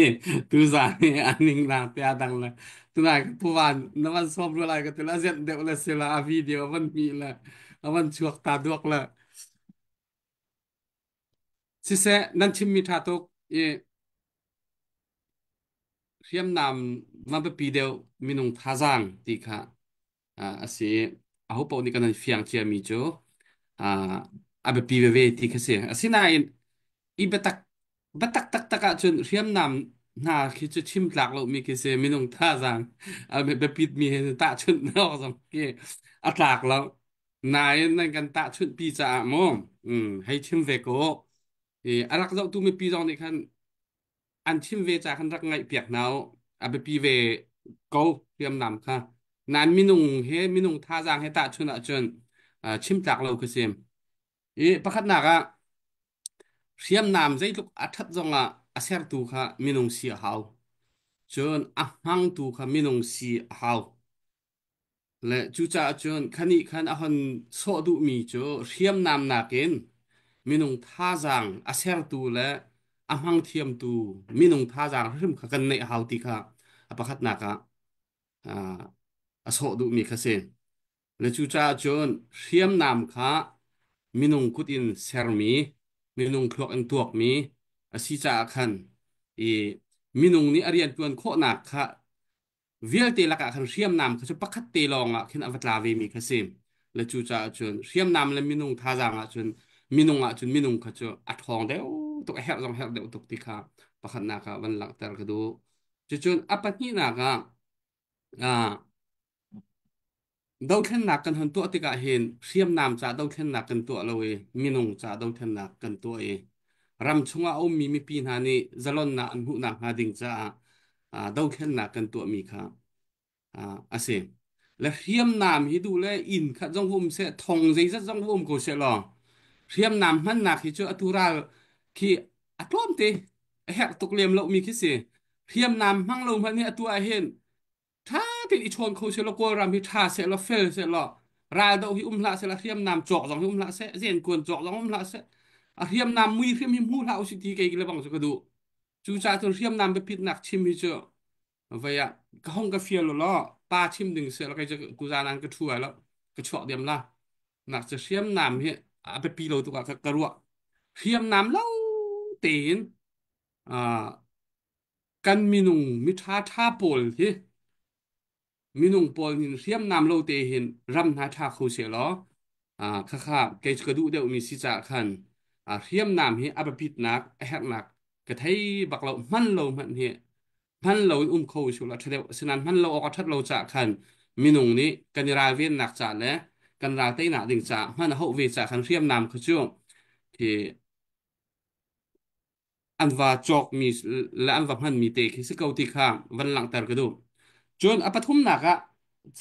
tu zan hi aning lang te adang le tunai ka puwan na van sawm ru lai ka ti la zian deuh le sila a video van mi le a van chuak ta duak le siseh nan chim mi tha tuk i hriamnam ma biapi deuh minung thazaang ti kha a si. Aho paoh nih kan an fiang ciami cu a biapi veve ti kha si. Asinain i biatak biatak taktak ahcun hriamnam hna khi cu chim tlak lomi khi si. Minung thazaang a biapit mi he tahchunh awk zong khi a tlak lo. Nain nan kan tahchunh pi caah mu hei chim ve ko. I a rak zohtu mipi zong nih khan an chim ve ca khan rak ngaihpiak hna u. A biapi ve ko hriamnam kha. Nain minung he minung thazaang he tahchunh ahcun chim tlak lo khi si. I pakhatnak ah hriamnam zeitluk a ṭhat zongah a sertu kha minung si a hau. Cun a hmangtu kha minung si a hau. Le cucaah cun khanih khan a hon sawh duhmi cu hriamnam nakin minung thazaang a sertu le a hmang thiamtu minung thazaang hrim kha kan neih a hau ti kha a pakhatnak ah a sawh duhmi kha si. Le cucaah cun hriamnam kha minung kut in sermi, minung thluak in tuakmi a si caah khan i minung nih a rianṭuan khawhnak kha vialte lakah khan hriamnam kha cu pakhat te lawng ah khin a va tla ve mi kha si. Le cucaah cun hriamnam le minung thazaang ah cun minung ah cun minung kha cu a ṭhawng deuh tuk, a herh zong herh deuh tuk ti kha pakhatnak ah van langhter ka duh. Cucun a pahnihnak ah dothlennak kan hon tuah tikah hin hriamnam ca dothlennak kan tuah lo i minung ca dothlennak kan tuah i ram chungah a ummi mipi hna nih zalonnak an hmuhnak hnga ding caah dothlennak kan tuahmi kha a si. Le hriamnam hi duh le inn khat zong um seh, thong zeizat zong um ko seh law hriamnam hmannak hi cu atu ral khi a tlawmte a herh tuk lem lomi khi si. Hriamnam hmang lo hmanh hi atu ah hin ṭha tein i chawn kho sehlaw Kawlram hi ṭha sehlaw fel sehlaw raldoh hi um hlah sehlaw hriamnam cawk zong hi um hlah seh zenkuan cawk zong um hlah seh a hriamnam mui hrim hi hmu hlah usih ti kei le bang cu ka duh. Cucaah cun hriamnam biapitnak chim hi cu vei ah ka hong ka fial law pa chim ding seh kei cu kuzanan ka ṭhu ai lo ka chuak diam la nak cu hriamnam hi a biapi lo tuk ah ka ruah. Hriamnam lo tein kan minung miṭha ṭha pawl hi minung pawl nih hriamnam lo te hin ram hna ṭha kho sehlaw khakha kei cu ka duh deuhmi si caah khan hriamnam hi a biapitnak a herhnak ka thei bak lo. Hman lo hmanh hi hman lo in um kho usih law ṭha deuh. Asinain hman lo awk a ṭhat lo caah khan minung nih kan i ralvennak ca le kan ral teinak ding caah hman a hauh ve caah khan hriamnam kha cu khi an va cawkmi le an va hmanmi te khi si ko ti kha van langhter ka duh. Cun a pathumnak ah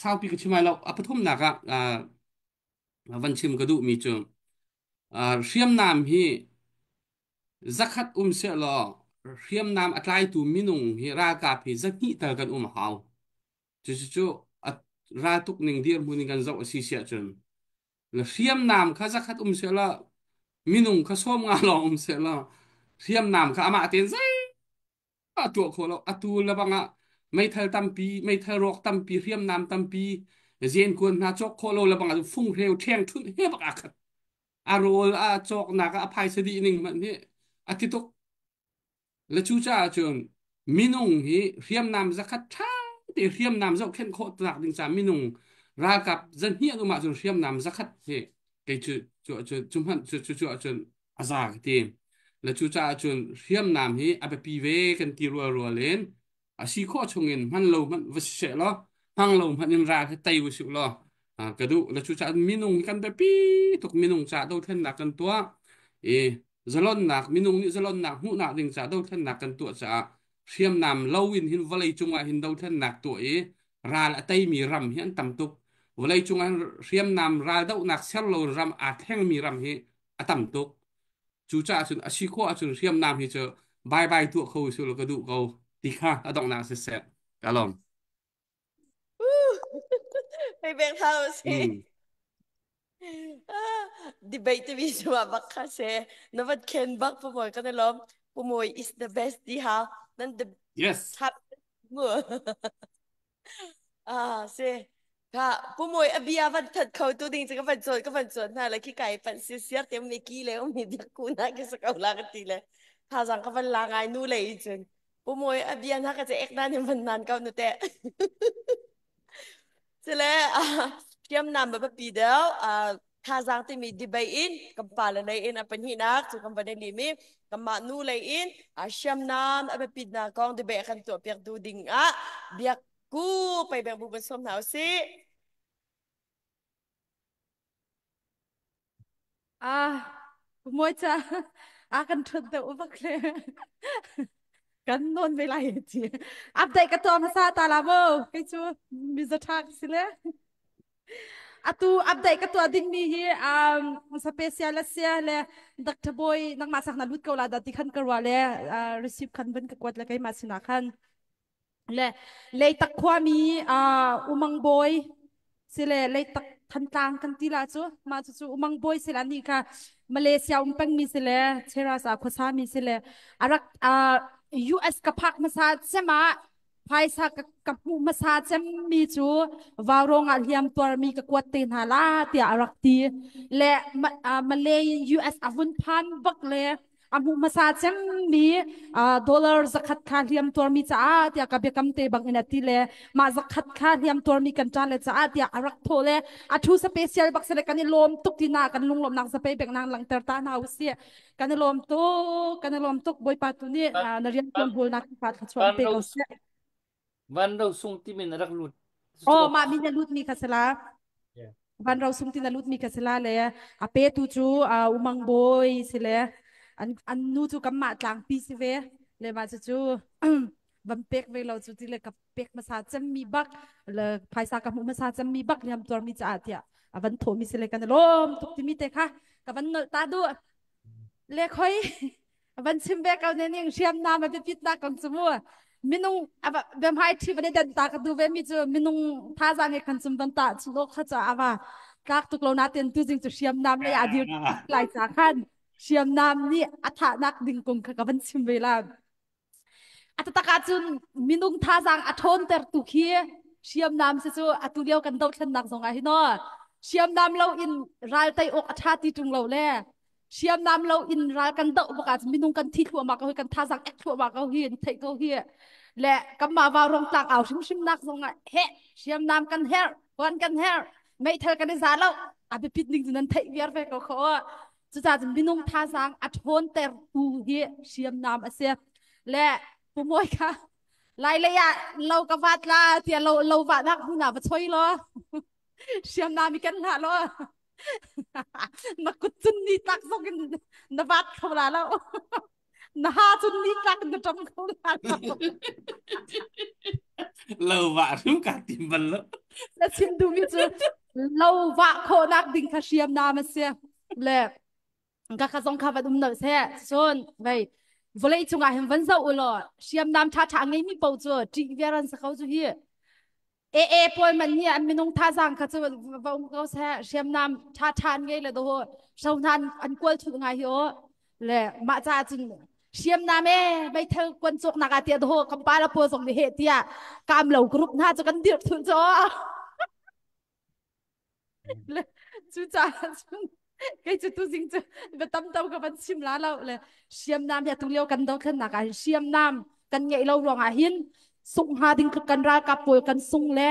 saupi ka chim lai lo. A pathumnak ah van chim ka duhmi cu hriamnam hi zakhat um sehlaw hriamnam a tlaitu minung hi ralkap hi zahnih tal kan um a hau. Cucu raltuk ning dirhmun in kan zoh a si siah cun. Le hriamnam kha zakhat um seh law minung kha sawm nga lawng um seh law hriamnam kha amah tein zei a tuah khawh lo. Atu le bang ah meithal tampi, meithal rawk tampi, hriamnam tampi, zenkuan hna cawk khawh lo le bang ah funghreu ṭheng ṭhunh he bak aa khat. A rawl a cawknak ah a phaisa dih ning hmanh hi a ti tuk. Le cucaah cun minung hi hriamnam zakhat ṭha te hriamnam zohkhenh khawh nak ding ca minung ralkap zahnih an um ahcun hriamnam zakhat hi kei cu cu cu cu hmanh cu cu cu ahcun a za ka ti. Le cucaah cun hriamnam hi a biapi ve kan ti rual rual in a si khawh chungin hman lo hmanh va si seh law hmang lo hmanh in ral hi tei u sih law ka duh. Le cucaah minung hi kan biapi tuk minung ca dothlennak kan tuah i zalonnak minung nih zalonnak hmuhnak ding ca dothlennak kan tuah caah hriamnam lo in hin vawlei cungah hin dothlennak tuah i ral a teimi ram hi an tam tuk. Vawlei cungah hriamnam ral dohnak ser lo ram aa thlengmi ram hi a tam tuk. Cucaah cun a si khawh ahcun hriamnam hi cu bye bye tuah kho usih law ka duh ko ti kha a donghnak siseh. Ka lawm. Hei beng hau si. Mm. Debate timi cu ah bak kha se. Na vat khen bak pamoy kan i lawm. Pamoy is the best ti ha. Nan the Yes. top mu. Ah, si. Ka pumawi a bia van that kho tu ding cu ka van cawn ka van cawn hna le khi kai pan si siar te mi ki le mi biak ku na ki sa ko la ka ti le thazang ka van la ngai nu le i cun pumawi a bia na ka ce ek nan in van nan ko nu te sile hriamnam ba pi deuh thazang timi debate in kan pa le lei in a pahnihnak cu kan van i lim i kanmah nu lei in hriamnam a biapitnak kong debate kan tuah piak du ding ah biak ku pei beng bu kan sawm hna usih. Ah, moi cha a kan thut deuh bak le kan non ve lai ti. Update ka tuah hmasa ta la mo. Kei cu mi za tha ka si le. Atu update ka tuah ding mi hi um special sia le Dr. Boy nangmah sak na lut ko la da ti khan ka rua le receive khan van ka kuat le keimah sinah khan. Le Leitak khuami Umang Bawi sile Leitak Thantlang kan ti la cu mah cu cu Umang Bawi sile anih kha Malaysia um pengmi sile Cheras ah khuasa mi sile arak US ka phak hmasa cem ah phaisa ka, ka hmuh hmasa cem mi cu vaurawng ah hliam tuarmi ka kuat te hna la tiah arak ti le Malay US a vun phan bak le a hmuh hmasa cemmi dollar zakhat kha hliam tuarmi caah tiah ka biakam te bang in a ti le mah zakhat kha hliam tuarmi kan ṭa le caah tiah a rak thawh le a thu special bak sile kan i lawm tuk ti na kan lunglawmnak zapei bek nang langhter ta hna usih kan i lawm tuk kan i lawm tuk bawipa tu nih na rian tuan hawlnak fa thluachuah pe ko seh Van ro sung timi na rak lut. Oh mah min na lut mi kha sala Van ro sung ti na lut mi kha sala le a pe tu cu umang bawi si le an an nu cu kanmah tlangpi si ve le mah cu cu van pek ve lo cu ti le ka pek hmasa cem mi bak le phaisa ka hmuh hmasa cem mi bak liam tuar mi caah tiah a van thawh mi si le kan lawm tuk timi te kha ka van nolh ta du le khoi van chim ve ko ne ning hriamnam a biapit nak kong cu mu minung biamhai thi van i dan ta ka du ve mi cu minung thazaang he khan cum van ta chu lo kha cha awa tlak tuk lo na ten tu jing cu hriamnam le adir lai cha khan hriamnam nih a thahnak ding kong kha ka van chim ve la A taktak ahcun minung thazaang a ṭhawnter tu khi hriamnam si cu atu lio kan dothlennak zong ah hin aw hriamnam lo in ral tei awk a ṭha ti ṭung lo le hriamnam lo in ral kan doh bak ahcun minung kan thi thluahmah ko hi kan thazaang ek thluahmah ko hi theih ko hi le kanmah vaurawng tlang au hrimhrim nak zong ah heh hriamnam kan herh kuan kan herh meithal kan i za lo a biapit ning cu nan theih viar ve ko kho Cucaah cun minung thazaang a ṭhawntertu hi hriamnam a si. Le pumawi kha lai lei ah lo ka vat la tiah lo lo vahnak hmun ah va choi law hriamnam i ken hlah law na kut cun ni tlak zong in na vat kho la lo na ha cun ni tlak in na ṭam kho la lo Lo vah hrim ka tim bal lo. Na chim duhmi cu lo vah khawhnak ding kha hriamnam a si. Le ka kha zong kha van um nolh seh. Cun vei vawlei cungah hin van zoh u law hriamnam ṭhaṭha a ngeimi paoh cu ṭih viar an si kho cu hi. AA pawl man nih an minung thazaang kha cu va um ko seh hriamnam ṭha ṭha an ngei le do hro hna an kual thulh ngai hi aw le mah caah cun hriamnam e meithal kuan cawk nak ah tiah do kan pa la pawl zong nih heh tiah kaam lo group hna cu kan dirh thulh cu le cucaah cun kei cu tuzing cu bia tam tam ka van chim la lo le hriamnam hi atu lio kan dothlennak ah hin hriamnam kan ngeih lo ruangah hin sungh hnga ding tluk kan ralkap pawl kan sung le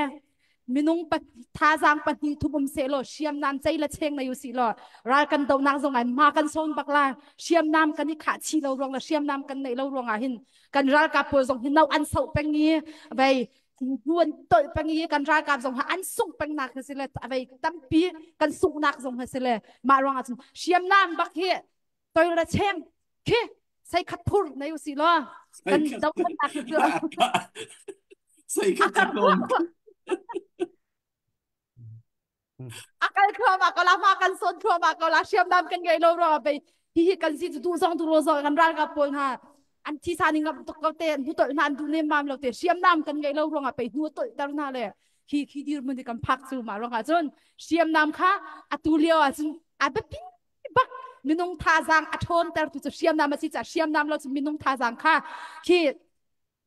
minung pa thazaang pahnih thum um seh law hriamnam cei le cheng nei usih law ral kan donak zong ah hma kan sawn bak la hriamnam kan i khah chi lo ruang le hriamnam kan neih lo ruangah hin kan ralkap pawl zong hi no an soh peng i vei hnuan tolh peng i kan ralkap zong ha an sungh peng nak hi si le avei tampi kan sunghnak zong hi si le mah ruangah cun hriamnam bak hi toi ra cheng khi sei khat phur nei usih law kan dohnak hi cu sei khat tlawm A kal thluahmah ko la hma kan sawn thluahmah ko la hriamnam kan ngei lo ruangah pei hihi kan si cu duh zong duh lo zong kan ralkap pawl hna an thisa ning ngam tuk ko te an hnu tolh hna an duh nem mam lo te hriamnam kan ngei lo ruangah pei hnu tolh ter hna le khi khi dirhmun hi kan phak cu mah ruangah cun hriamnam kha atu lio ah cun a biapi bak minung thazaang a ṭhawn ter tu cu hriamnam a si ca hriamnam lo cu minung thazaang kha khi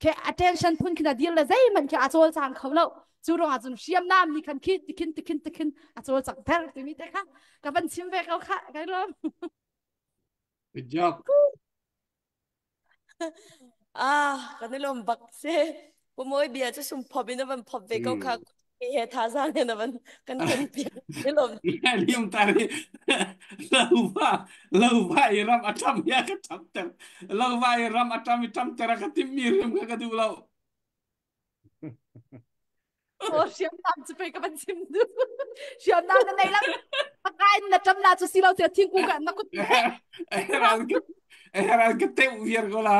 khi attention phun khin a dir le zeihmanh khi a cawlcang kho lo cu ruangah cun hriamnam nih khan khi tikhin tikhin tikhin a cawlcang ter timi te kha ka van chim ve ko kha kai lawm. Good job. Ah, kan i lawm bak si. Pumawi bia cu sum phop in a van phop ve ko kha he thazaang in a van kan kan piak. I lawm. Liam tari lo va lo va i ram a ṭam ya ka ṭam ter lo va i ram a ṭam i ṭam ter a ka timh mi rim kha ka duh lo. Oh, hriamnam cu pei ka van chim du. Hriamnam na nei lo. Pakai na ṭam la cu si lo tiah thingkung ka na kut Heran ka heran ka teuh viar ko la.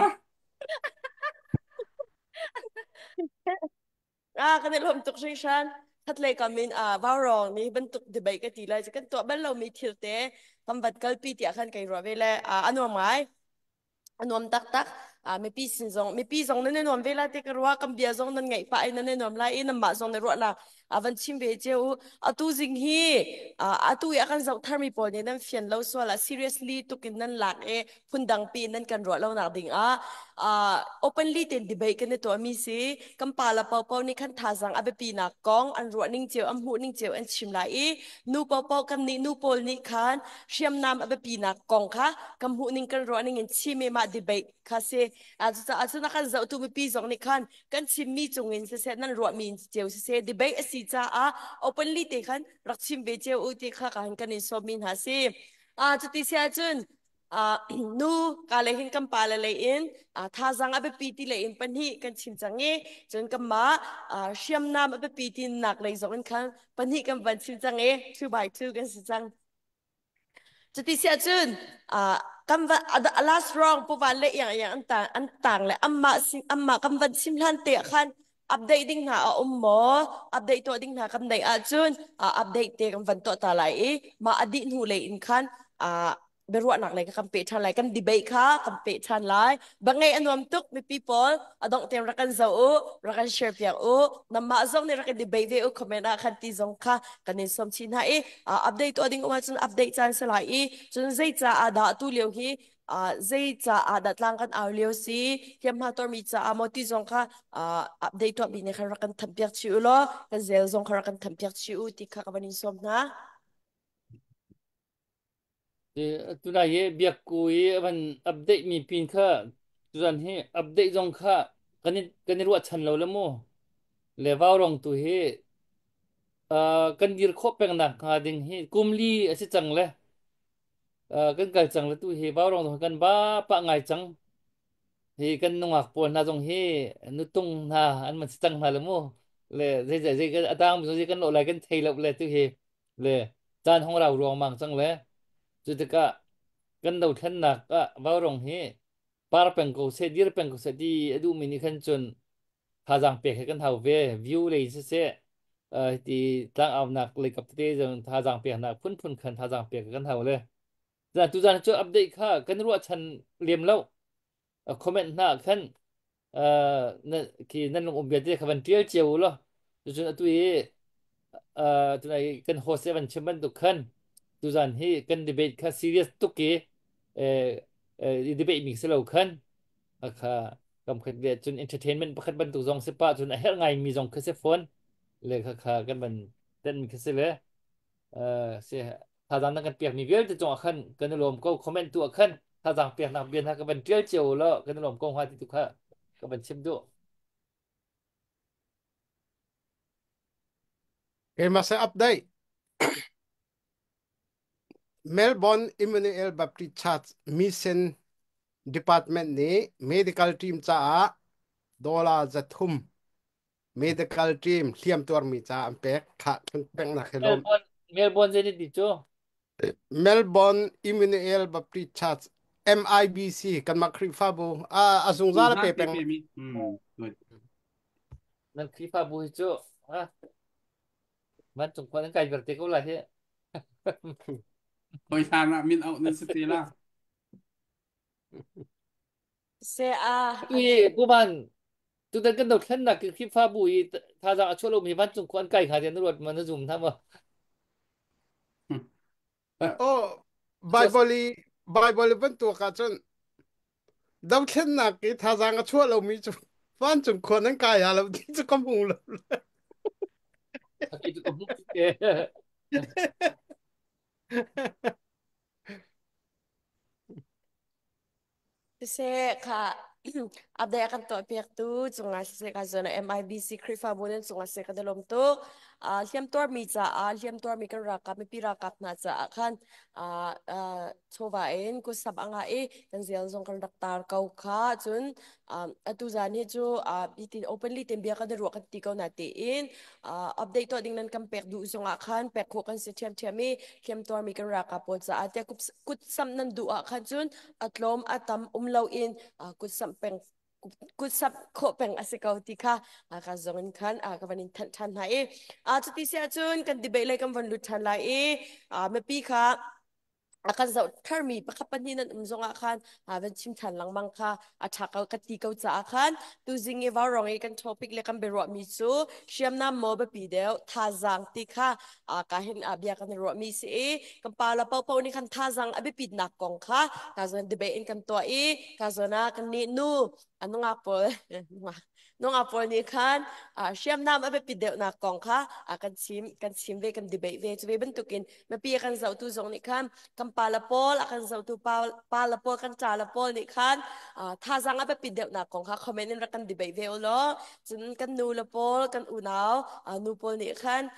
Ah, kan i lawm tuk hringhran. Khatlei kam in ah Vaurawng nih bantuk debate ka ti lai cu kan tuah bal lomi thil te kan vat kalpi tiah khan kai ruah ve le ah a nuam ngai. A nuam taktak. Ah, mipi sin zong mipi zong nan i nuam ve la ti ka ruah kan bia zong nan ngaih pah i nan i nuam lai i nanmah zong na ruah la a van chim ve cio u. Atu zing hi atu i a kan zoh tharmi pawl nih nan fian lo sual ah seriously tukin nan lak i phundang pi nan kan ruah lo nak ding ah openly ten debate kan i tuahmi si kan pa la popo nih khan thazang a biapi nak kong an ruah ning cio an hmuh ning cio an chim lai i nu popo kan nih nu pawl nih khan hriamnam a biapi nak kong kha kan hmuh ning kan ruah ning in chim i mah debate kha si cucaah cun a kan zohtu mipi zong nih khan kan chimmi cungin siseh nan ruahmi cio siseh debate a si caah openly te khan rak chim ve cio u ti kha kan kan in sawmmi hna si cuti si ahcun nu ka le hin kan pa le lei in thazang a biapi ti lei in pahnih kan chim cang i cun kanmah hriamnam a biapi ti nak lei zong in khan pahnih kan van chim cang i two by two kan si cang. Cuti si ahcun kan va last round puvan le iang iang an tang an tang le amma amma kan van chim hlan te ah khan update ding hna a um maw update tuah ding hna kan neih ahcun update te kan van tuah ta lai i mah a dih hnu lei in khan biaruahnak lei kha kan peh ṭhan lai kan debate kha kan peh ṭhan lai bangei a nuam tuk mipi pawl a dongh tiang rak kan zoh u rak kan share piak u namah zong nih rak in debate ve u comment ah khan ti zong kha kan in sawm chin hna i update tuah ding um ahcun update caan si lai i cun zei caah dah tu lio hi zei caah dah tlang kan au lio si hliamhma tuarmi caah maw ti zong kha update tuahmi nih khan rak kan thanh piak chih u law kan zel zong kha rak kan thanh piak chih u ti kha ka van in sawm hna. Tunai hi biakku i van update mi pin kha tuzan hi update zong kha kan i ruahchan lo le mu le vaurong tu hi kan dir khawh peng nak hnga ding hi kum li a si cang le kan kal cang le tu hi vaurong zong kan ba pah ngai cang hi kan nungak pawl hna zong hi nutung hna an man si cang hna le mu le zei zei zei a tang zei kan lawh lai kan thei lo le tu hi le caan hong rau ruangmang cang le cu tikah kan dothlennak ah vaurong hi par peng ko seh dir peng ko seh ti a duhmi nih khan cun thazaang pek he kan hau ve view lei siseh ti tlangaunak lei kap tete zong thazaang peknak phunphun khan thazaang pek kan hau le tuzan cu update kha kan ruahchan lem lo comment hna khan khi nan lung um bia te kha van tial cio u law. Cucun atu i tunai kan host van chim bantuk khan tuzan hi kan debate kha serious tuk i i debate mi si lo khan kha kam khat ve cun entertainment pakhat bantuk zong si pa cun a herh ngai mi zong kha si phone le kha kha kan van ten mi kha si le si thazaang na kan pek mi vialte cung ah khan kan i lawm ko. Comment tu ah khan thazaang pek nak bia hna ka van tial cio lo kan i lawm ko hnga ti tu kha ka van chim duh. Keimah se update. Melbourne Emmanuel Baptist Church Mission Department nih medical team caah dollar 300 medical team hliamtuarmi ca an pek. Khah peknak hi lawm. Melbourne Melbourne zei ti cu? Melbourne Emmanuel Baptist Church MIBC kanmah Khrihfabu a zungzal a pe peng. Nan Khrihfabu hi cu vancung khua nan kai viar te ko lai hi. Hoi hlan ah min auh nan si te la. Se a Tui kuman tutan kan dothlennak Khrihfabu i thazaang a chuah lomi vancung khua an kai hnga tiah na ruat ma, na zum hna maw? Oh, Bible i Bible i bantuk ahcun dothlennak i thazaang a chuah lomi cu vancung khua nan kai ha lo ti cu ka hmu lo. Aki cu ka hmu te. Siseh kha update a kan tuahpiaktu cungah siseh ka zawn ah MIBC Khrihfabu nan cungah siseh kan i lawm tuk. Hliamtuarmi caah hliamtuarmi kan ralkap mipi ralkap hna caah khan chawva in kutsap a ngah i kan zial zong kan rak tar ko kha. Cun atu zan hi cu hitin openly ten bia kan i ruah kan ti ko na tiin update tuah ding nan kan pek duh zongah khan pek khawh kan si ṭhiamṭhiam i hliamtuarmi kan ralkap pawl caah tiah kutsamh nan duh ah khan cun a tlawm a tam um loin kutsamh peng kutsamh khawh peng a si ko ti kha ka zong in khan ka van in thanh ṭhan hna i cuti si ahcun kan debate lei kan van lut ṭhan lai i mipi kha a kan zoh tharmi pakhat pahnih nan um zongah khan van chim ṭhan lengmang kha a ṭha ko ka ti ko caah khan tuzing i vaurawng i kan topic le kan biaruahmi cu hriamnam maw biapi deuh thazaang ti kha ka hin bia kan i ruahmi si i kan pa la popo nih khan thazaang a biapitnak kong kha ka zawn debate in kan tuah i ka zawn ah kan nih nu a nungak pawl nungak pawl nih khan hriamnam a biapit deuhnak kong kha kan chim ve, kan debate ve. Cu ve bantukin mipi a kan zohtu zong nih khan kan pa le pawl a kan zohtu pa le pawl kan ṭa le pawl nih khan thazaang a biapit deuhnak kong kha comment in rak kan debate ve u law, cun kan nu le pawl kan unau nu pawl nih khan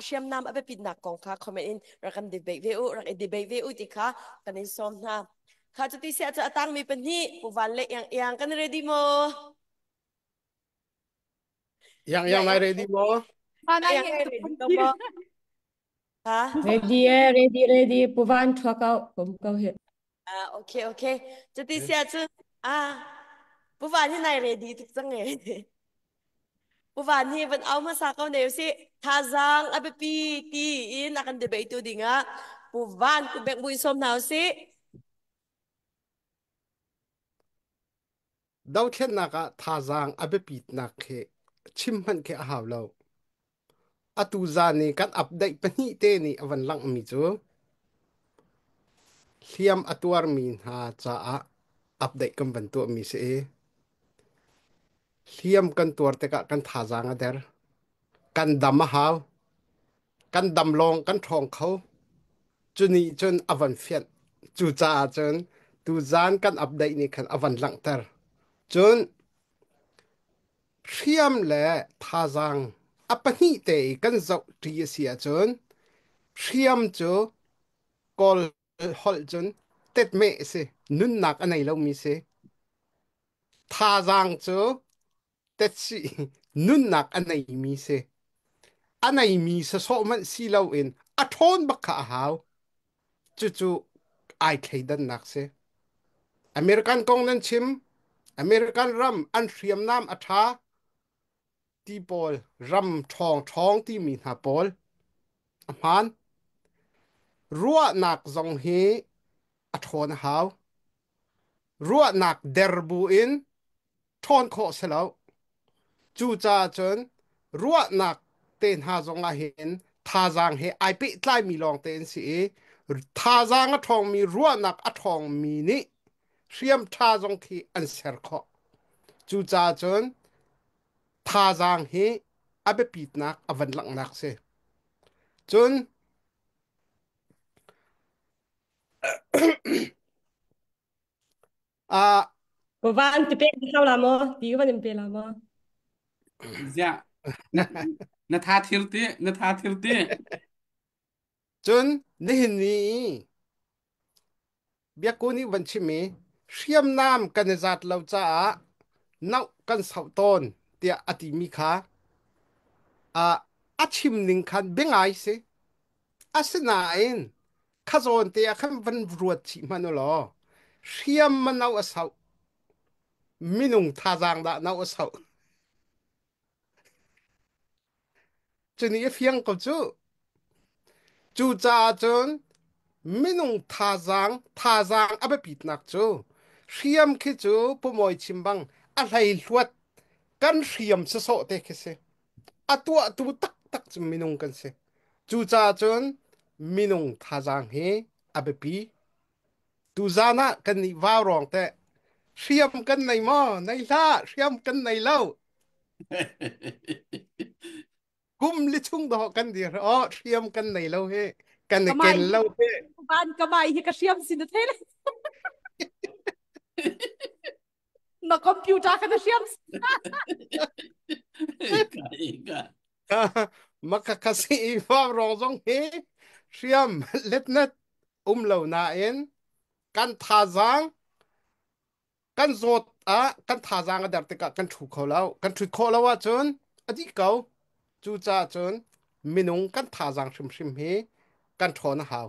hriamnam a biapitnak kong kha comment in rak kan debate ve u, rak i debate ve u ti kha kan in sawm hna kha. Cuti siah cu a tangmi pahnih Pu Van le Iang Iang kan ready maw? Yang yang nai ready maw? Iang nai ready maw? Ha? Ready eh, ready ready. Pu Van thua ko kom ko hi. Ah, okay okay. Cuti siah cu ah Pu Van hi nai ready tuk cang e. Pu Van hi van au hmasa ko ne usih. Thazaang a biapi ti in a kan debate tu dingah Pu Van ku bek buin sawm hna usih. Dothlennak ah thazaang a biapitnak khi chim hmanh khi a hau lo. Atu zan i kan update pahnih te nih a van langhmi cu hliam a tuarmi hna caah update kan van tuahmi si i hliam kan tuar tikah kan thazaang a der. Kan dam a hau. Kan dam lawng kan ṭhawng kho. Cu nih cun a van fianh. Cucaah cun tuzan kan update nih khan a van langhter. Cun hriam le thazaang a pahnih te i kan zoh ṭi a si ahcun hriam cu Kawl holh cun tetmeh a si, nunnak a nei lomi si. Thazaang cu tetsi nunnak a neimi si. A neimi sasawh hmanh si loin a ṭhawn bak kha a hau. Cucu ai thleidannak si. American kong nan chim, American ram an hriamnam a ṭha ti pawl, ram ṭhawng ṭhawng timi hna pawl a hmaan. Ruahnak zong hi a ṭhawn a hau. Ruahnak der bu in ṭhawn khawh si lo. Cucaah cun Ruahnak te hna zong ah hin thazaang he ai pehtlaimi lawng te an si i thazaang a ṭhawngmi ruahnak a ṭhawngmi nih hriam ṭha zong khi an ser khawh. Cucaah cun thazaang hi a biapitnak a van langhnak si. Cun ah Van ti pe hau la maw? Ti van in pe la maw? Ziah na na tha thir ti na tha thir ti cun nihin ni biakku nih van chim i hriamnam kan i zat lo caah noh kan sauh tawn tiah a timi kha a chim ning khan biangai si. Asinain khazawn te ah khan van ruat chih hmanh u law hriam ma no a sauh minung thazaang dah no a sauh cuni a fiang ko cu. Cucaah cun minung thazaang thazaang a biapitnak cu hriam khi cu pumawi chim bang a hleihluat kan hriam sawsawh te khi si. A tuahtu taktak cu minung kan si. Cucaah cun minung thazaang hi a biapi. Tuzaan ah kan nih vaurawng teh hriam kan nei maw? Nei hlah, hriam kan nei lo. Kum li chung dawh kan dir oh hriam kan nei lo hi kan i Kamai ken lo hi. Van kamai hi ka hriam sin na thei le. Na computer ka na hriam. Ka Makakasi i vaurawng zong hi hriam letnet um lo nain kan thazaang kan zawt ah kan thazaang a der tikah kan ṭhu kho lo. Kan ṭhut khawh lo ahcun a dih ko. Cucaah cun minung kan thazaang hrimhrim hi kan ṭhawn a hau.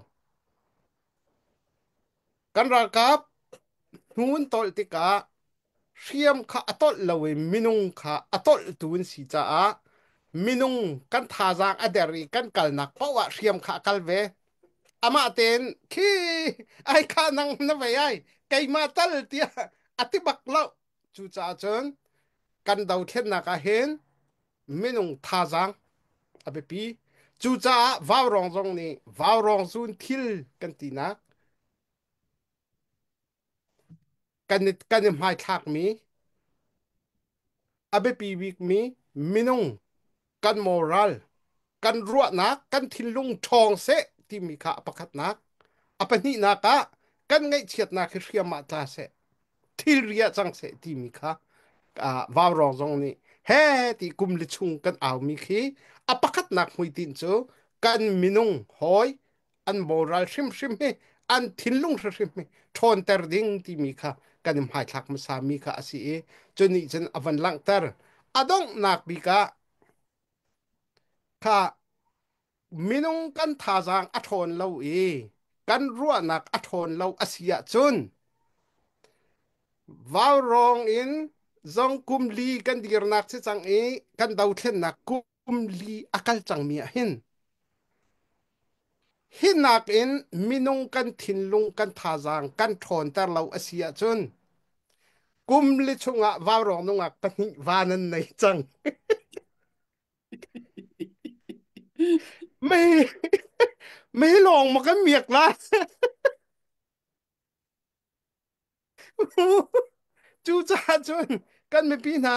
Kan ralkap hnu an tolh tikah hriam kha a tolh lo i minung kha a tolhtu an si caah minung kan thazaang a der i kan kalnak paoh ah hriam kha a kal ve. Amah tein khi ai kha nang na vei ai keimah tal tiah a ti bak lo. Cucaah cun kan dothlennak ah hin minung thazaang a biapi. Cucaah vaurawng zong nih vaurawng zun thil kan tinak kan i hmaithlakmi a biapi bikmi minung kan moral kan ruahnak kan thinlung ṭhawng seh timi kha a pakhatnak a pahnihnak ah kan ngaihchiatnak hi hriam ah tla seh thilri ah cang seh timi kha vaurawng zong nih he ti kum li chung kan aumi khi a pakhatnak hmuitinh cu kan minung hawi an moral hrimhrim hi an thinlung hrimhrim hi ṭhawnter ding timi kha kan i hmaithlak hmasa mi kha a si i cu nih cun a van langhter a donghnak bik ah kha minung kan thazaang a ṭhawn lo i kan ruahnak a ṭhawn lo a si ahcun vaurawng in zong kum li kan dirnak si cang i kan dothlennak kum li a kal cangmi ah hin Hi nakin minung kan thinlung kan thazaang kan ṭhawnter lo a si ahcun kum li chungah vaurawng nungak pahnih va nan nei cang. Mei mei lawng ma kan miak la. Cucaah cun kan mipi hna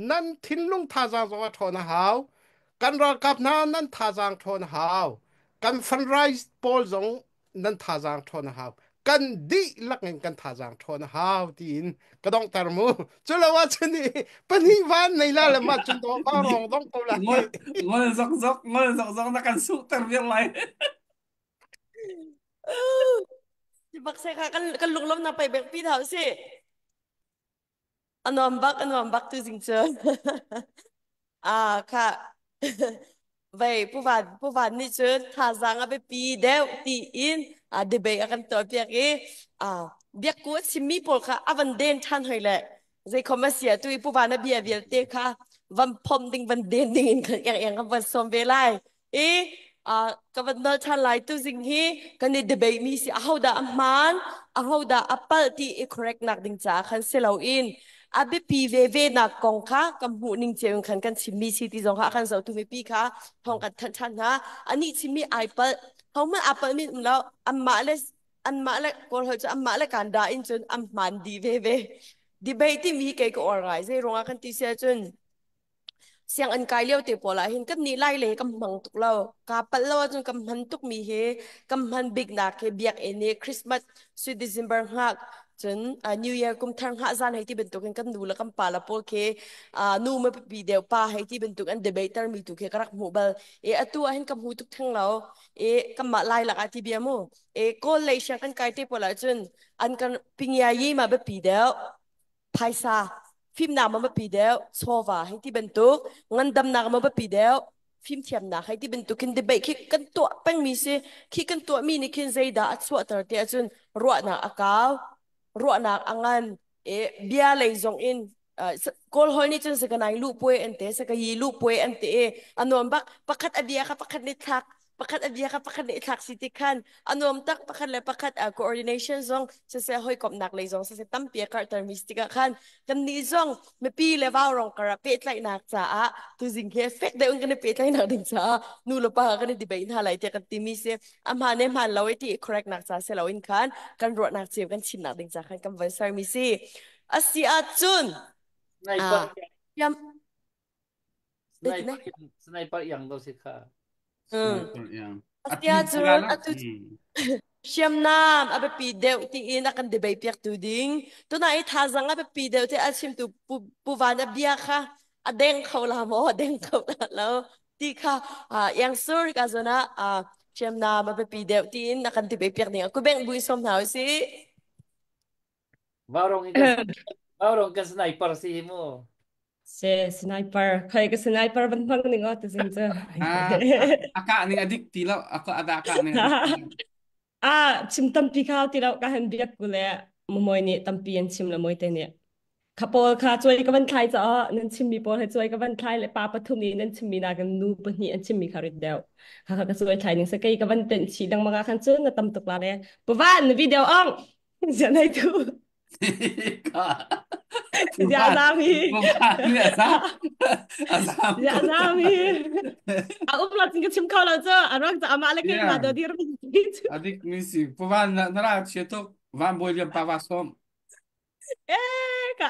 nan thinlung thazaang zong a ṭhawn a hau. Kan ralkap hna nan thazaang ṭhawn a hau. Kan fundraise pawl zong nan thazaang ṭhawn a hau. Kan dihlak in kan thazaang ṭhawn a hau tiin ka donghter mu. Culo ahcun i pahnih van nei la le mah cun dawh ba rong dong ko lai. Ngol ngol zok zok ngol zok zok na kan suhter viar lai. Bak se kha kan kan lunglawm na pai bek pi thau si. Anuam bak anuam bak tu zing cu. Ah kha vei puvan puvan nih cun thazaang a biapi deuh tiin a debate a kan tuah piak i a biakku a chimmi pawl kha a van den ṭhan hoi le zeikhom a si ah tu i puvan a bia vialte kha van phom ding van den ding in kan eng eng kan van sawm ve lai i ka van nawl ṭhan lai tuzing hi kan i debate mi si ahodah a hmaan ahodah a palh ti i correct nak ding caah khan si loin A biapi veve nak kong kha kan hmuh ning cio in khan kan chimmi si ti zong kha a kan zohtu mipi kha thawng kan thanh ṭhan hna. Anih chimmi ai palh. Hohmanh aa palh min um lo. Anmah le anmah le Kawl holh cu anmah le Kanda in cun an hmaan dih veve. Debate timi hi kei ka uar ngai. Zei ruangah kan ti si ahcun sianginn kai lio te pawl ah hin kan nih lai lei kan hmang tuk lo. Kaa palh lo ahcun kan hman tukmi hi kan hman biknak hi biakinn i Christmas sui December hngak cun uh, New Year kum thar hngah zan hei ti bantukin kan nu le kan pa le pawl khi uh, nu ma pipi deuh pa hei ti bantuk an debater mi tu khi ka rak hmuh bal. E atu ah hin ka hmu tuk theng lo. E kanmah lai lak ah ti bia mu. E kawl lei siang kan kai te pawl ah cun an kan pingya yi ma biapi deuh phaisa fimnak ma biapi deuh chawva hei ti bantuk ngandamnak ma biapi deuh fimthiamnak hei ti bantuk khin debate khi kan tuah pengmi si khi kan tuahmi nih khin zeidah a chuahter ti ahcun ruahnak a kau ruahnak a ngan e bia lei zong in kawl hol nih cun sakanai lu puai an te sakayi lu puai an te e a nuam bak pakhat a bia kha pakhat nih thlak pakhat a bia kha pakhat nih thlak si ti khan a nuam tak pakhat le pakhat coordination zong siseh hawikomhnak lei zong siseh tampi a karhter mi si tikah khan kan nih zong mipi le vaurong kar ah pehtlaihnak caah tuzing he fek deuh in kan i pehtlaihnak ding caah nu le pa kan i debate hna lai tiah kan timi si a hmaan ne hmaan lo i ti correct nak ca si lo in khan kan ruahnak cio kan chimnak ding ca khan kan van sermi si a si ahcun Sniper yam sniper sniper yang do si kha. Sniper yang. A si ahcun atu hriamnam a biapi deuh tiin a kan debate piak tu ding tuna i thazang a biapi deuh ti a chimtu pu pu van a bia kha a deng kho la maw a deng kho la lo ti kha yang sur ka zona hriamnam a biapi deuh tiin a kan debate piak ding ku beng bui som hna si Vaurong in kan vaurong kan sniper si hi mu. Se sniper khai ka sniper ban hmang ning o ti zing chu. Ah, a kah ning adik ti lo a ka ada kah ning adik ti lo. Ah chim tampi khau ti lo ka han biak ku le mamoi nih tampi an chim le moi te nih. Kha pawl kha cuai ka van thlai caah nan chimmi pawl he cuai ka van thlai le pa pathum nih nan chimmi nakin nu pahnih an chimmi kha rit deuh. Kha kha ka cuai thlai ning se kei ka van tenh chih lengmang ah khan cun na tam tuk la le. Pavan na video ong Zia nei tu. Zia zam hi. Azam Zia zam hi. A um lo cun ka chim kho lo cu. A ruang cu amah le keimah do dir mi cu. Adik mi si. Pavan na na ra chia tuk. Van bawi liam pa va som. Eh ka.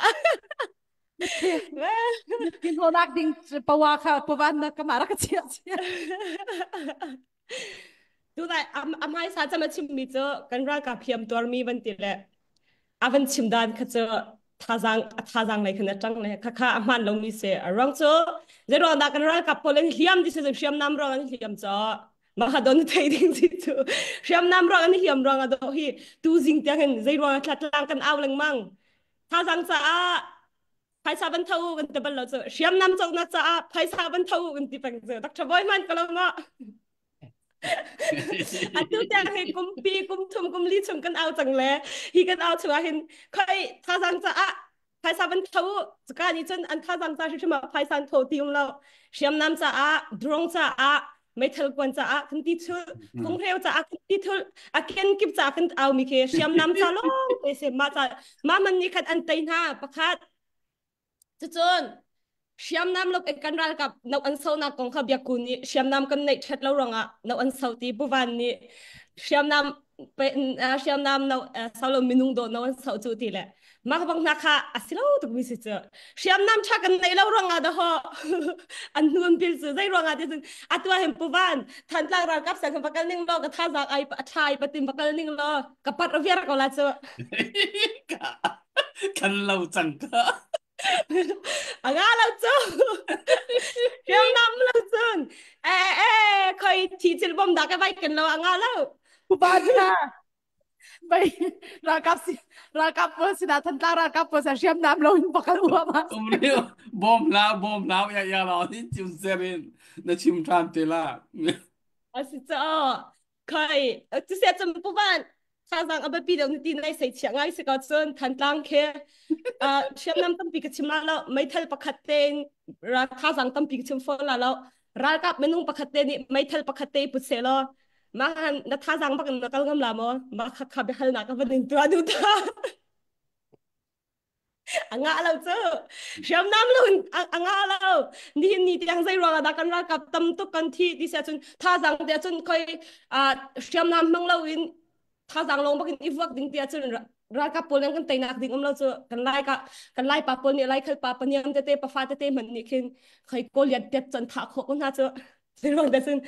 Mitthi hnawhnak ding pawa kha pawan na kamah rak ka chiah chia. Tunai a hmaisa cem a chimmi cu kan ralkap hliam tuarmi van ti le a van chim dan kha cu thazaang a thazaang lei khan a ṭang le kha kha a hmaan lomi si. A ruang cu zeiruang dah kan ralkap pawl an hliam ti si hriamnam ruang an hliam caw mah don thei ding si cu hriamnam ruang an hliam ruang ah dawh hi tu zing tiang hin zeiruang ah tlatlang kan au lengmang thazaang caah phaisa van tho kan ti bal lo cu hriamnam cawknak caah phaisa van tho kan ti peng cu Dr. Boy man ka lo ma atu tiang hi kum pi kum thum kum li chung kan au cang le hi kan au chung ah hin khoi thazang caah phaisa van tho cuka nih cun an thazang ca hrimhrim ah phaisa an tho ti um lo hriamnam caah drone caah meithal kuan caah kan ti thul phunghreu caah kan ti thul a ken kip caah kan au mi khi hriamnam ca lawng te se ma ca ma man nih khat an tei hna pakhat cucun hriamnam lo kan ralkap no an so nak kong kha biakku nih hriamnam kan neih that lo ruangah no an so ti buvan nih hriamnam hriamnam no solo minung do no an so chu ti le mah bang hna kha a si lo tuk mi si cu hriamnam tha kan nei lo ruangah da ho an hnun pil cu zei ruangah ti cun atua hem puvan thantlang ralkap sang kan pakal ning lo ka thazak ai a thai patim pakal ning lo ka pat viar ko la cu kan lo cang ka anga lo cu hriamnam lo cun e e khoi thi chil bom da ka vai kan lo anga lo Puvan kha Bai ralkap si ralkap pawl sinah Thantlang ralkap pawl sa hriamnam lo in pakal uam ah. Umriu bom la bom la ya ya la ni chim serin na chim than te la. Asi cho khai tu se chum puvan thazang abapi deuh ni ti nai sei chia ngai se ka chun Thantlang khe hriamnam tampi ka chim la lo meithal pakhat te ra thazang tampi ka chim fo la lo ralkap minung pakhat te nih meithal pakhat te put se lo Mah na thazaang bak in na kal ngam la maw? Mah kha kha biahalnak ka van in tuah duh ta. A ngah lo cu. Hriamnam lo in a ngah lo. Nihin ni tiang zei ruang ah dah kan ralkap tam tuk kan thi ti sia cun thazang te cun khoi hriamnam hmang lo in thazang lawng bakin i vuak ding tia cun ralkap pawl nan kan teinak ding um lo cu kan lai ka kan lai pa pawl nih lai khal pa paniam tete pafa tete man nih khin khoi koliat tet cun thah khawh ko hna cu. Zeiruang dah cun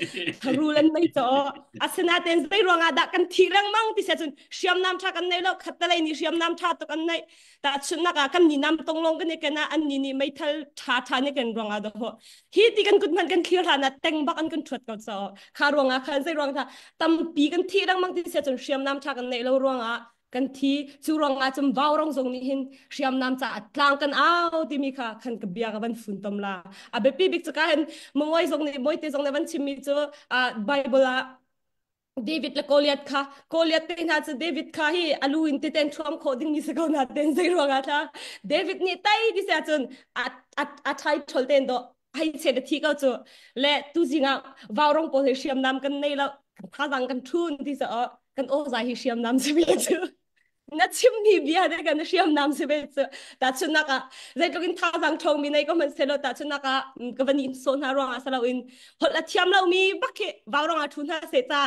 tharul an nei caw. Asinain zei ruangah dah kan thi lengmang ti cun hriamnam tha kan nei lo khattelei nih hriamnam tha tuk an nei. Tahchunhnak ah kan ni nam tong long kan i ken ah an ni nih meithal tha tha nih kan ruangah dah ho. Hi ti kan kut hman kan thlir hlan ah teng bak an kan thuat ko caw. Kha ruangah khan zei ruang tha tampi kan thi lengmang ti cun hriamnam tha kan nei lo ruangah kan thi cu ruangah cun vaurong zong nih hin hriamnam caah tlang kan au timi kha khan ka bia ka van fun tom la a biapi bik cu ka hin mongoi zong nih moite zong nih van chimmi cu Bible ah David le Goliath kha Goliath te hna cu David kha hi alu in titen thuam khawh dingmi si ko na ten zei ruangah thla David nih tai ti sia cun a a a thai thol ten do hei che da thi ko cu le tu zingah vaurong pawl hi hriamnam kan nei lo kan thazang kan thun ti sa kan aw zai hi hriamnam si ve cu na chimmi bia te kan hriamnam si ve cu tahchunhnak ah zeitluk in thazang ṭhawngmi nei ko hmanh selaw tahchunhnak ah ka van i so hna ruangah salo in holh a thiam lomi bak khi vaurong ah ṭhu hna se ca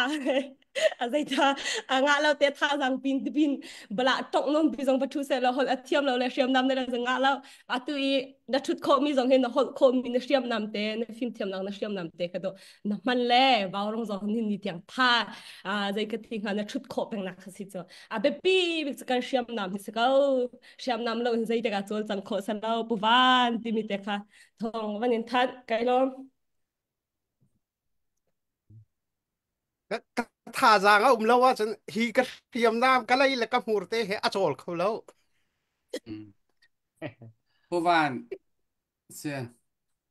a zeita a ngah lo te thazang pin pin bala tong non pi zong va ṭhu se lo holh a thiam lo le hriamnam ne le ngah lo atu i na ṭhut khawhmi zong hi na holh khawhmi na hriamnam te na fimthiamnak na hriamnam te kha do na hman le vaurong zong ni ni tiang tha zei ka ti hnga na ṭhut khawh peng nak kha si cu a biapi bik cu kan hriamnam hi si ko hriamnam lo in zei te ka cawl cang khawh salo puvan timi te kha thong van in that kai lawm Ka thazaang a um lo ahcun hi ka hriamnam ka lei le ka hmur te he a cawl kho lo. Puvan si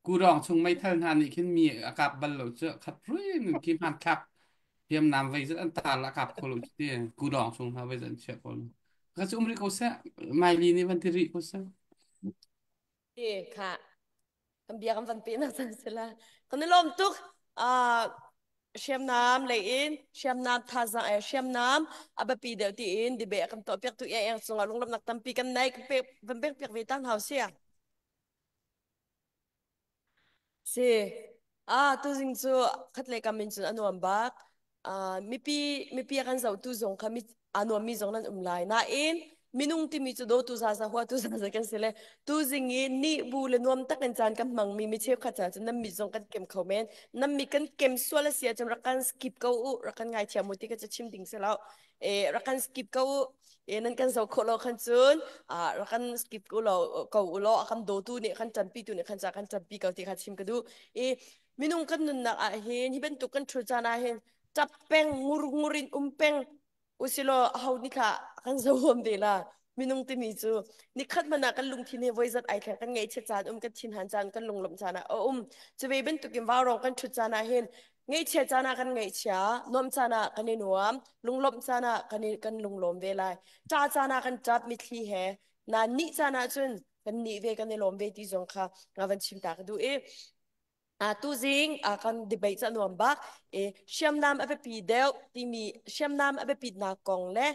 Kudawng chung meithal hna nih khin mi a kap bal lo cu khat ruin ki hmanthlak hriamnam vei zat an tar la kap kho lo ti kudawng chung hna vei zat an chiah ko lo. Ka cu um rih ko seh Maili nih van ti rih ko seh. Kha kan bia kan van pe nak cang sila kan i lawm tuk hriamnam lei in hriamnam thazang eh hriamnam a biapi deuh tiin debate kan tuah piak tu eng cungah lunglawmhnak tampi kan nei kan pek van pek piak ve tan hau sia Si. Ah, tuzing cu khatlei kam in cun a nuam bak. Ah, mipi mipi a kan zohtu zong kha mi aa nuammi zong nan um lai. Nain minung timi cu dawtu zaza huatu zaza kan si le tuzing i nih bu le nuam tak in caan kan hmangmi mi cheukhat ca cun nan mit zong kan kem kho men. Nan mit kan kem sual a si ahcun rak kan skip ko u, rak kan ngaithiam u ti ka cu chim ding si lo. E, rak kan skip ko u. E, nan kan zoh khawh lo khan cun ah rak kan skip ko lo ko u law a kan dawtu nih kan ṭanpitu nih khan ca kan ṭanpi ko ti kha chim ka duh. I minung kan nunnak ah hin hi bantuk kan ṭhut caan ah hin ṭap peng ngur ngur in um peng usilaw aho nih thla kan zohawm ve la minung timi cu nikhat hmanh ah kan lungthin hi voi zat ai thleng kan ngaihchiat caan um kan thinhan caan kan lunglawmh caan ah a um cu ve bantukin vaurong kan ṭhut caan ah hin Ngaihchia caan ah kan ngaihchia, nuamh caan ah kan i nuam, lunglawmh caan ah kan i kan lunglawm ve lai. Ṭah caan ah kan ṭap mitthli he, nain nih caan ah cun kan nih ve kan i lawm ve ti zong kha nga van chim ta ka duh i tuzing kan debate cu a nuam bak i hriamnam a biapi deuh timi hriamnam a biapitnak kong le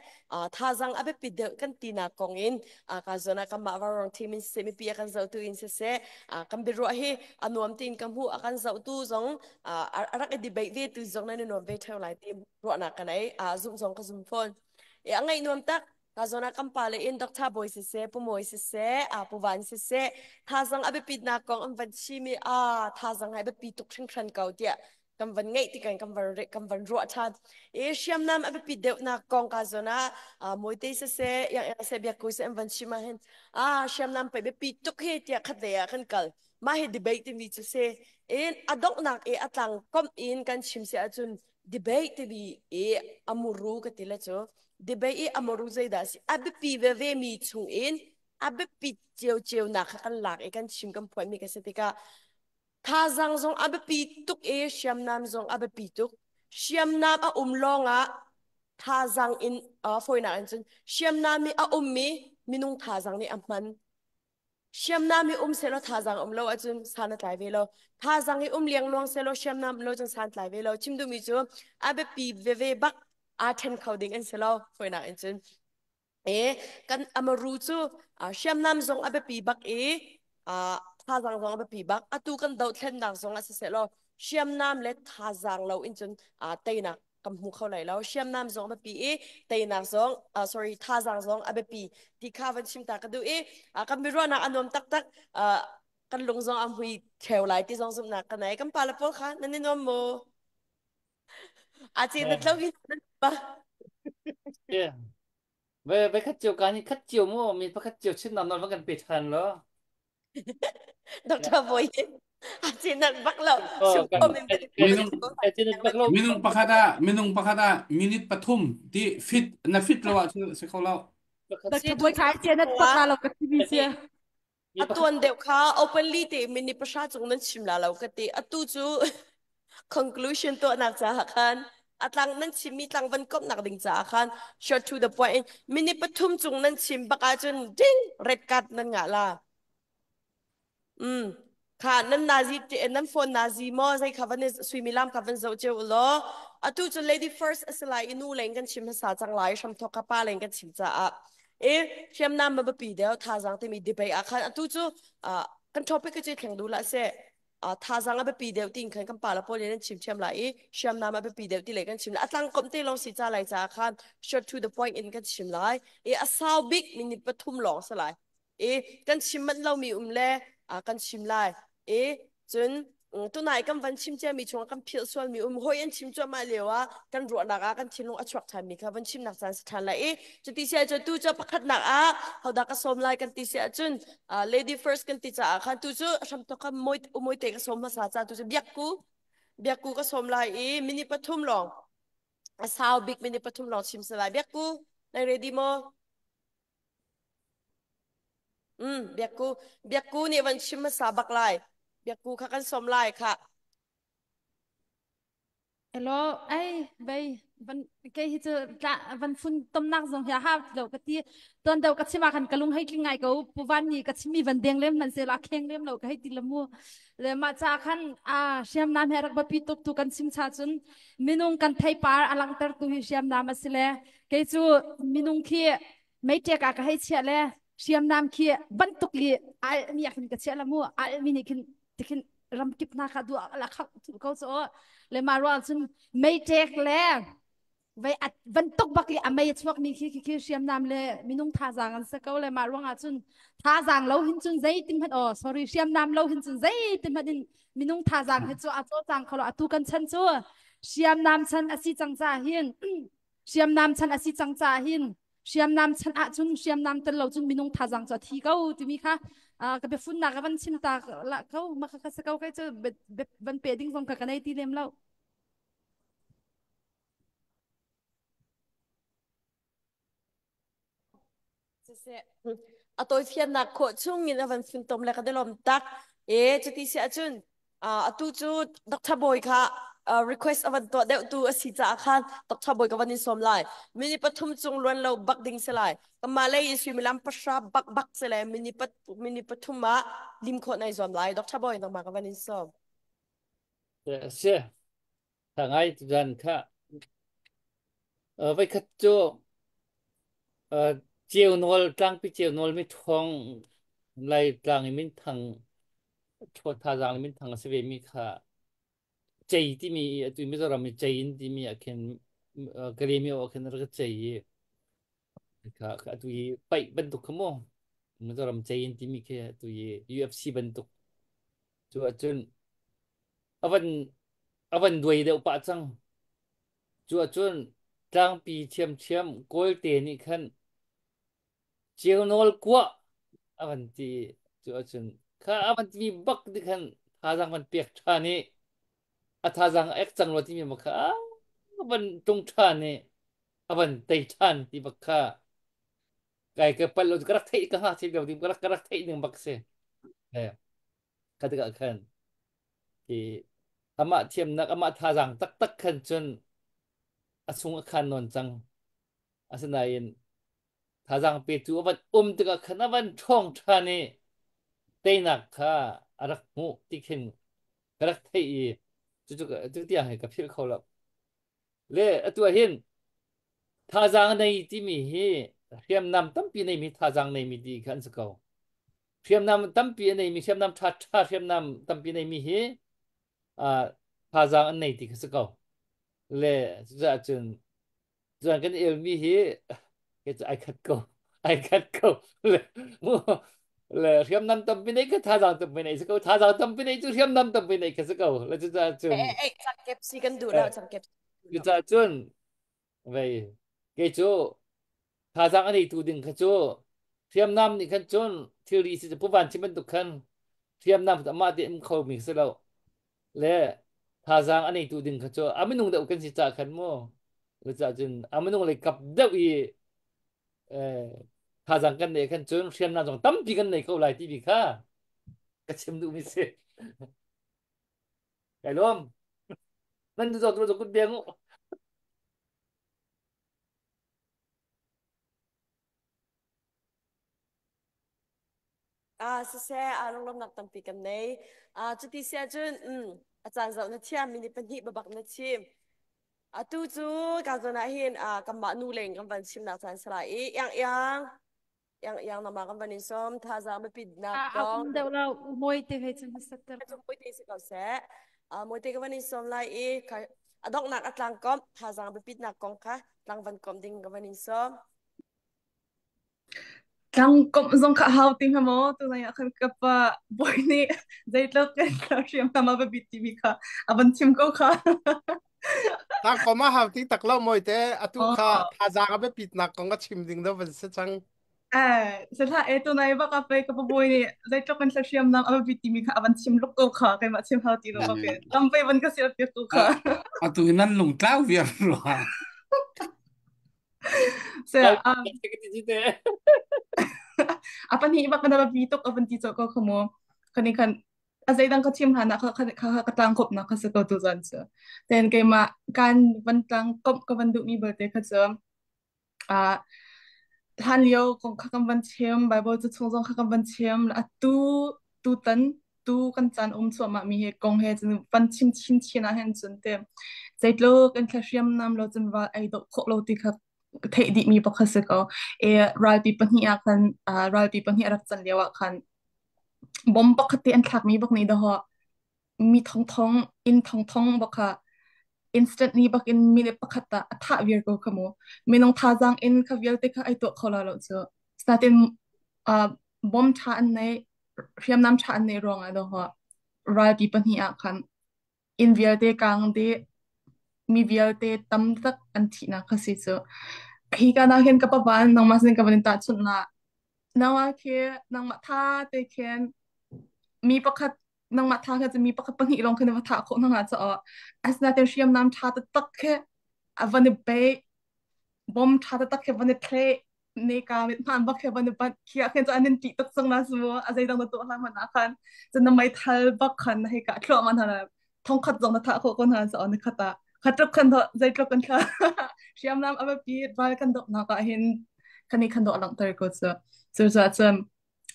thazang a biapit deuh kan tinak kong in ka zawn ah kanmah Vaurawng team in siseh mipi a kan zohtu in siseh kan biaruah hi a nuam tiin ka hmuh a kan zohtu zong a rak i debate ve tu zong nan i nuam ve theo lai ti ruahnak ka nei zumh zong ka zum fawn e a ngaih nuam tak ka zawn ah kan pa le in Dr. Bawi siseh Pu Mawi siseh Pu Van siseh thazang a biapitnak kong an van chim i a thazang hai biapi tuk hringhran ko tiah kan van ngeih tikan kan van kan van ruah ṭhan e hriamnam a biapit deuhnak kong ka zawn ah Mawite siseh yang yang seh biak ko seh an van chim ah hin a hriamnam pei biapi tuk hi tiah khat lei ah kan kal mah hi debate timi cu si in a donghnak i a tlang komh in kan chim si ahcun debate timi i a muru ka ti le cu debate i a muru zeidah si a biapi veve mi chung in a biapi ciocio nak kha kan lak i kan chim kan phuan mi ka si tikah thazang zong a biapi tuk i hriamnam zong a biapi tuk hriamnam a um lawngah thazang in fawinak in cun hriamnam i a ummi minung thazang nih a hman Hriamnam hi um sehlaw thazaang um lo ahcun san a tlai ve lo. Thazaang hi um liangluang sehlaw hriamnam um lo cun san tlai ve lo. Chim duhmi cu a biapi veve bak aa ṭhen kho ding an si lo. Fawinak in cun. E kan amaru cu hriamnam zong a biapi bak i thazaang zong a biapi bak. Atu kan dohthlennak zong ah siseh law hriamnam le thazaang lo in cun teinak kan hmu kho lai lo. Hriamnam zong a biapi i teinak zong sorry thazaang zong a biapi ti kha van chim ta ka duh i kan biaruahnak a nuam taktak kan lung zong a hmui theo lai ti zong zumhnak ka nei. Kan pa le pawl kha nan i nuam maw? A ce na tlo hi nan pa. Yeah. Ve ve khat cio kan khat cio mu mi pakhat cio chin nam non kan pe than lo. Dr. Boy a ce nan bak lo. Oh, kan Minung bak lo. minung pakhat ah minung pakhat ah minute pathum ti fit na fit lo ah cu si kho lo. Dr. Boy kha ce nat pak la lo ka ti mi sia. A tuan deuh kha openly te minute pahra cung nan chim la lo ka ti. Atu cu conclusion tuahnak caah khan a tlang nan chimmi tlang van komhnak ding caah khan short to the point minute pathum cung nan chim bak ahcun ding red card nan ngah la. Mm. Kha nan nazi nan phone nazi maw zei kha van suimilam kha van zoh cio law atu cu lady first a si lai i nu leng kan chim hmasa cang lai hramthok kha pa leng kan chim caah e hriamnam ma biapi deuh thazaang timi debate ah khan atu cu kan topic cu thleng duh la se thazaang a biapi deuh tin khan kan pa la pawl in an chim thiam lai i hriamnam a biapi deuh ti le kan chim lai a tlang kom te lawng si ca lai caah khan short to the point in kan chim lai i a sau bik minute pathum lawng si lai i kan chim manh lomi um le kan chim lai i cun tunai kan van chim ciami chungah kan philh sualmi um hoi an chim cuahmah lio ah kan ruahnak ah kan thinlung a chuak ṭhanmi kha van chimnak caan si ṭhan lai i cuti si ahcun tu cu pakhatnak ah hodah ka sawm lai kan ti si ahcun lady first kan ti caah khan tu cu hramthok kha moi te ka sawm hmasa ca tu cu biakku biakku ka sawm lai i minute pathum lawng a sau bik minute pathum lawng chim si lai biakku na ready maw Mm, biakku biakku nih van chim hmasa bak lai. Biakku kha kan sawm lai kha. Hello, ai bei van kei hi cu tla van fun tomnak zong hi a hau ti lo ka ti tuan deuh ka chim ah khan ka lung hei tling ngai ko pu van nih ka chimmi van deng lem hmanh seh la kheng lem lo ka hei ti la mu le mah ca khan a hriamnam he rak biapi tuk tu kan chim cha cun minung kan theipar a langhter tu hi hriamnam a si le kei cu minung khi meiṭek ah ka hei chiah le hriamnam khi bantuk i almi ah khin ka chiah la mu almi nih khin tikhin ramkip hna kha duh la khak thu ko so le ma ruang cun meiṭek le vei at bantuk bak i a mei a chuak mi khi khi khi hriamnam le minung thazaang an sa ko le mah ruang ah cun thazaang lo hin cun zeitin hmanh oh sorry hriamnam lo hin cun zeitin hmanh in minung thazaang hi cu a cawlcang kho lo atu kan chan cu hriamnam chan a si cang ca hin hriamnam chan a si cang caah hin hriamnam chan ahcun hriamnam tel lo cun minung thazaang cu a thi ko timi kha ka biafunnak ka van chim ta la ko ma kha ka ko kai cu van pe ding zong ka ka nei ti lem lo. Siseh, a tawifiannak khawh chung in a van funtom le ka delom tak. E, cuti si ahcun atu cu Dr. Bawi kha request a van tuah deuh tu a si caah khan Dr. Bawi ka van in sawm lai. Minute pathum cung luan lo bak ding si lai. Kanmah lei in suimilam pahra bak bak si le minute pat minute pathum ah lim khawh nai zuam lai. Dr. Bawi nangmah ka van in sawm. Si. Tha ngai tuzan kha. Voikhat cu Ceunawl tlangpi Ceunawl mithawng Laitlang i minthang thazaang i minthang a si vemi kha cei timi i atu Mizoram i cei in timi ah khin Kalaymyo ah khin a rak i cei i kha atu i paih bantuk kha mu Mizoram cei in timi khi atu i UFC bantuk cu ahcun a van a van duai deuh pah cang. Cu ahcun tlangpi ṭhiamṭhiam Kawlte nih khan Ceunawl kuah a van ti. Cu ahcun kha a van timi bak ti khan thazaang van pek ṭhan i a thazaang a ek cang rua timi bak kha a van tlung ṭhan i a van tei ṭhan ti bak kha kai ka palh lo ka rak theih ka ngakchia lio ding ka rak ka rak theih ning bak si. Eh, kha tikah khan i amah thiamnak amah thazaang taktak khan cun a chung a khan nawn cang. Asinain thazaang petu a van um tikah khan a van ṭhawng ṭhan i teinak kha a rak hmuh ti khin ka rak theih i cucu cu tiang hi ka philh kho lo. Le atu ah hin thazaang nei timi hi Hriamnam tampi neimi thazaang neimi ti kha an si ko. Hriamnam tampi a neimi hriamnam ṭha ṭha hriamnam tampi neimi hi thazaang an nei ti kha si ko. Le cucaah cun Cun kan elmi hi kei cu ai khat ko. Ai khat ko. Le mu le hriamnam tampi nei kha thazaang tampi nei si ko. Thazaang tampi nei cu hriamnam tampi nei kha si ko. Le cucaah cun Eh, eh, cangkep si kan duh lo, cangkep. Cucaah cun vei kei cu thazaang a neitu ding kha cu hriamnam nih khan cun thilri si cu puvan chim bantuk khan hriamnam amah te um kho mi si lo. Le thazaang a neitu ding kha cu a minung deuh kan si caah khan mu cucaah cun a minung lei kap deuh i thazaang kan neih khan cun hriamnam zong tampi kan nei ko lai timi kha ka chim duhmi si. Kai lawm. Nan tu zong tu kut beng u. Ah, siseh, aa lunglawmhnak tampi kan nei. Ah, cuti si ahcun, mm, a caan zoh na thiam, minute pahnih babak na chim. Atu cu ka zawn ah hin ah kanmah nu leng kan van chimnak caan si lai i iang iang iang iang nama kan van in sawm thazaang biapitnak A kong um deuh lo mawi te hei cu hmasat ter cu mawi te si ko seh. Ah, mawi te ka van in sawm lai i a donghnak a tlang komh thazaang biapitnak kong kha tlang van komh ding ka van in sawm. Tlangkomh zong kha a hau ti hnga maw? Tunai ah khan ka pa bawi nih zeitluk in hriamnam a va bit timi kha a van chim ko kha. Tlangkom a hau ti tak lo mawi te atu kha Oh. thazaang a biapitnak kong a chim ding do van si cang. Eh, sehla e tunai bak a pe ka pa bawi nih zeitluk in hriamnam a va bit timi kha a van chim luk ko kha keimah chim hau ti lo ka pe. Tampai van ka sial piak ko kha. Atu hi nan lungtlau viar rua. Se a pahnih bak kana bi tuk a van ti cho ko kha mu khani khan a zeidang ka chim hlan ah kha kha kha ka tlang kop na kha se ko tu zan chu ten keima kan van tlang kop ka van duh mi belte kha chu a hlan lio kong kha kan van chim bible cu chung zong kha kan van chim atu tu tan tu kan caan um chuahmah mi he kong he cun van chim chin chin ah hin cun te zeitluk in thlahriam nam lo cun ral ai doh khawh lo ti kha theih dih mi pakhat si ko e ralpi pahnih ah khan ralpi pahnih a rak can lio ah khan bom pakhat te an thlak mi bak nih dawh mi thong thong inn thong thong bak kha instantly bak in minute pakhat ah a thah viar ko kha mu minung thazaang in kha vialte kha ai tuah kho la lo cu starting uh, bom tha an nei hriamnam ṭha an neih ruangah dawh ralpi pahnih ah khan inn vialte kaang dih, mi vialte tam tak an thihnak kha si cu. Hi ka na khin ka pavan nangmah sin ka van in tahchunh na. Nangmah khi nangmah tha te khin mi pakhat nangmah tha kha cu mi pakhat pahnih lawng khin na va thah khawh hna hnga caah asinain hriamnam ṭha taktak khi a van i bei bom ṭha taktak khi van i thleh ne ka mit hman bak he van i banh khi ah khin cu an in ṭih tuk cang na su a zeidang na tuah hlan hmanh ah khan cun na meithal bak khan na hei kah thluahmah hna thongkhat zong na thah khawh ko hna so ni khat ah khatluk khan zeitluk kan thla hriamnam a biapi ral kan dohnak ah hin kan i khan dawh langhter ko cu cu cu cun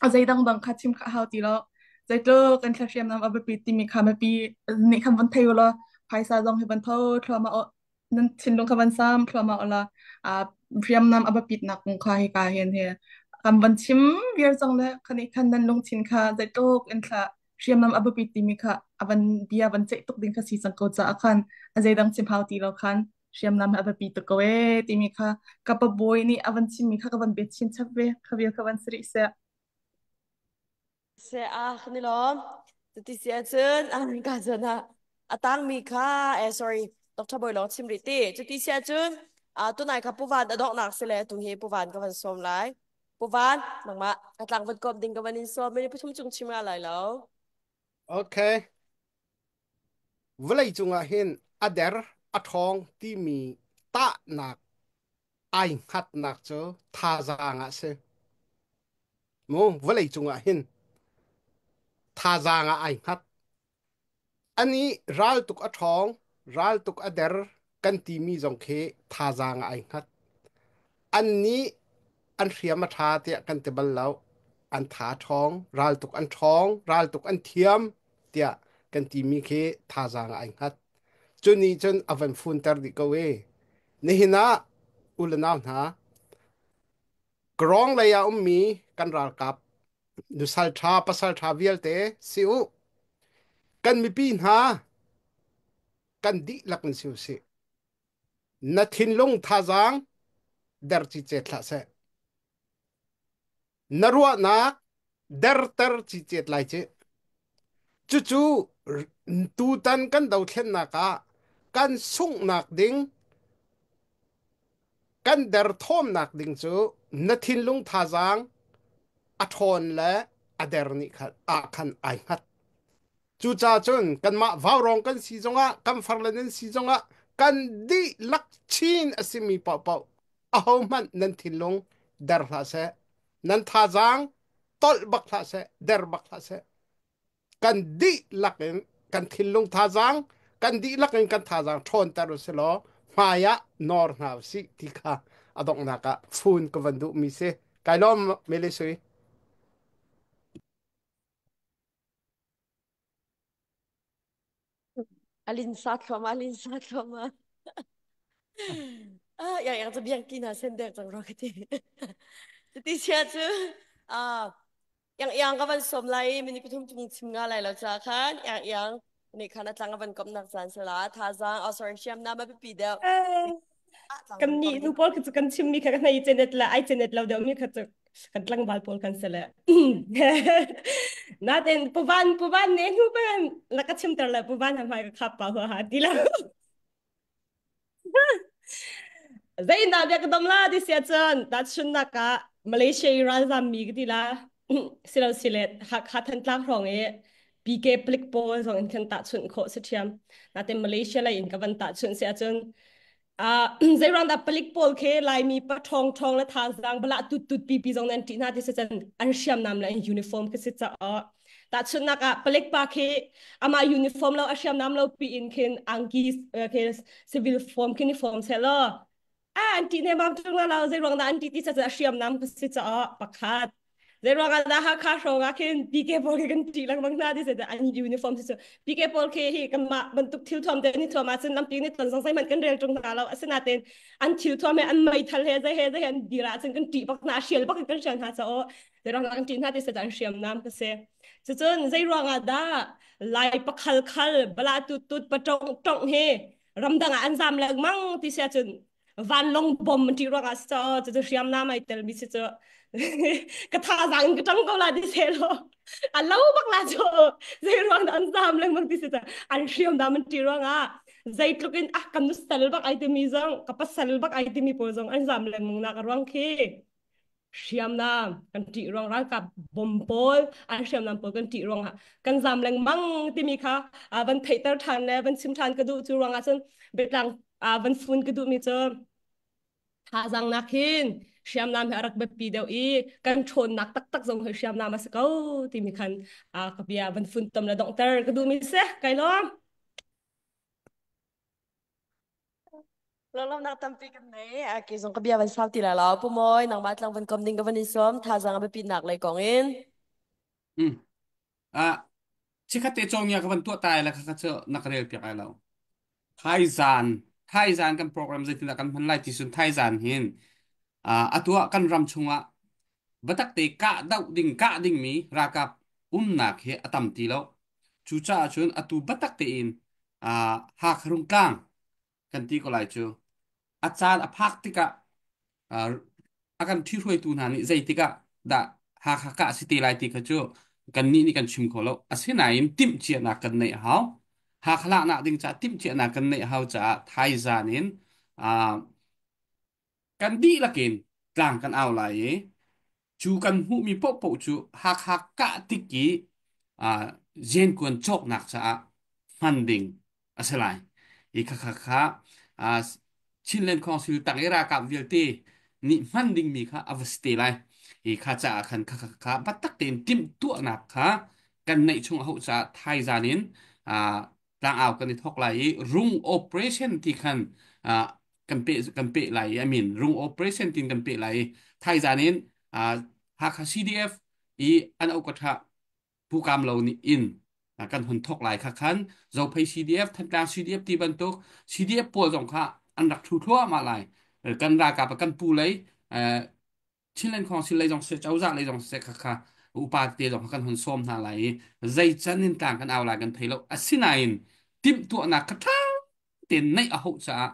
a zeidang dang kha chim kha hau ti lo zeitluk kan thla hriamnam a biapi timi kha mipi nih khan van thei u law phaisa zong hi van tho thluahmah nan thinlung kha van sam thluahmah ula a hriamnam a biapitnak kong kha hika hin he kan van chim viar cang le khani khan nan lungthin kha zeitluk in thla hriamnam a biapit timi kha a van bia van ceih tuk ding kha si cang ko caah khan a zeidang chim hau ti lo khan hriamnam a biapi tuk ko ee timi kha ka pa bawi nih a van chimmi kha ka van bia chin chap ve kha vial kha van sari seh Se ah kan i lawm. Cuti si ahcun ah ka zawn ah a tangmi kha eh sorry Dr. Bawi lawng chim rih ti. Cuti si ahcun ah tunai kha Puvan a donghnak si le tu hi Puvan ka van sawm lai. Puvan nangmah ka tlang van kawm ding ka van in sawm. Minute pathum chung chim nga lai lo. Okay. Vawlei cungah hin a der a ṭhawng timi tahnak ai hngatnak cu thazaang ah si. Mu vawlei cungah hin thazaang ah ai hngat. Ani raltuk a ṭhawng, raltuk a der kan timi zong khi thazaang ah ai hngat. Annih an hriam a ṭha tiah kan ti bal lo. An tha ṭhawng, raltuk an ṭhawng, raltuk an thiam tiah kan timi khi thazaang ah ai hngat. Cu nih cun a van funter dih ko i nihin ah u le nau hna. Krawng lei ah ummi kan ralkap nusal ṭha pasal ṭha vialte si u. Kan mipi hna kan dihlak in si u sih. Na thinlung thazaang der cicet hlah seh. Na ruahnak derter cicet lai ci. Cucu tutan kan dothlennak ah kan sunghnak ding kan derthawmnak ding cu na thinlung thazaang a ṭhawn le a der nih khan ah khan ai hngat. Cucaah cun kanmah vaurawng kan si zongah kan farle nan si zongah kan dihlak chin a simi paohpaoh ahohmanh nan thinlung der hlah seh nan thazaang tolh bak hlah seh der bak hlah seh kan dihlak in kan thinlung thazaang kan dihlak in kan thazaang ṭhawnter u si law hmai ah nawr hna u sih ti kha a donghnak ah fun ka van duhmi si kai lawm Mele Sui. Alin sa thluahmah, alin sa thluahmah. Ah, yang yang cu biang ki na sen dek cang rua ka ti. Cuti sia cu ah yang yang ka van som lai minute pathum chung chim nga lai lo cha khan yang yang ni khan a tlang a van kom nak caan sala thazang oh sorry hriam na ma pipi deuh. Ah tlang Kan van nih kom nu ding. pawl khi cu kan chimmi kha kan hei cenet la ai cenet lo deuh mi kha cu kan tlangval pawl kan si le. Natin puvan puvan ne hnu ban la ka chimter le puvan ha hmai ka khap pa hua ha ti lo. Zeidah bia ka dom la ti sia cun tahchunhnak ah Malaysia i ralzam mi ka ti la silo silet Hakha Thantlang hrawng i PK plik pawl zong in khan tahchunh khawh si ṭhiam. Natin Malaysia lei in ka van tahchunh si ahcun zeiruang dah palik pawl khi Laimi pa ṭhawng ṭhawng le thazaang balah tut tut pipi zong nan ṭih hna ti si cun an hriamnam le an uniform khi si caah tahchunhnak ah palik pa khi amah uniform lo a hriamnam lo pi in khin angki khi civil form khi ni form seh law a an ṭih ne mam ṭung la lo zeiruang dah an ṭih ti ca hriamnam khi si caah pakhat Zeiruang ah dah Hakha hrawng ah khin PK pawl khi kan ṭih lengmang hna ti seh an uniform si cu PK pawl khi hi kanmah bantuk thil thuam te ni thuam ahcun lampi ni ton zong zeihmanh kan rel ṭung hna lo asinain an thil thuam he an meithal he zei he zei he an dir ahcun kan ṭih bak hna hrial bak in kan hrial hna ca aw zeiruang ah kan ṭih hna ti seh an hriamnam ka si cucun zeiruang ah dah Lai pakhal khal bala tut tut patong tong he ramdang ah an zam lengmang ti sia cun vanlawng bom an ṭih ruangah si caw cucu hriamnam ai telmi si cu ka thazaang in ka ṭang ko la ti seh law a lo bak la cu zei ruang dah an zam lengmang ti si cu an hriamnam an ṭih ruangah zeitluk in ah kan nusal bak ai timi zong ka pasal bak ai timi pawl zong an zam lengmang nak a ruang khi hriamnam kan ṭih ruang ralkap bom pawl an hriamnam pawl kan ṭih ruangah kan zam lengmang timi kha van theihter ṭhan le van chim ṭhan ka duh cu ruangah cun biatlang van fun ka duhmi cu thazaang nak hin hriamnam hi a rak biapi deuh i kan ṭhawnnak taktak zong hi hriamnam a si ko timi khan ka bia van fun tom le donghter ka duhmi si kai lawm. Lawmnak tampi kan nei. A ke zong ka bia van sau ti la lo. Pu Mawi, nangmah tlang van kom ding ka van in sawm. Thazaang a biapitnak lei kong in. Mm. Ah, chikhat te cawng ya ka van tuah tai la kha kha chu na ka rel piak ai lo. Thaizan, Thaizan kan program zeitindah kan hman lai ti sun Thaizan hin atu ah kan ram chungah batak te kah doh ding kah dingmi ralkap umnak hi a tam ti lo. Cucaah cun atu batak tein Hakha Rungtlang kan ti ko lai cu a caan a phak tikah a kan ṭhihruaitu hna nih zeitik ah dah Hakha kah a si te lai ti kha cu kannih nih kan chim kho lo. Asinain timhcianak kan neih a hau. Hakha laknak ding caah timhcianak kan neih a hau caah thaizan in kan dihlak in tlang kan au lai i cu kan hmuhmi paohpaoh cu Hakha kah tik i zenkuan cawknak caah hman ding a si lai. I khakha kha Chinland Council tang i ralkap vialte nih hman dingmi kha a va si te lai. I kha caah khan khakha kha biatak tein timhtuahnak kha kan neih chung a hauh caah thaizan in tlangau kan i thawk lai i rung operation ti khan kan peh kan peh lai i I mean rung operation tin kan peh lai i thaizan in Hakha CDF i an okatha pukam lo nih in kan hun thawk lai kha khan Zophei CDF Thantlang CDF ti bantuk CDF pawl zong kha an rak thu thluahmah lai kan ralkap kan pu lei. Chinland Council lei zong siseh cozah lei zong siseh khakha upa te zong kan hun sawm hna lai i zei can in tlang kan au lai kan thei lo. Asinain timhtuahnak kha ṭha tein neih a hauh caah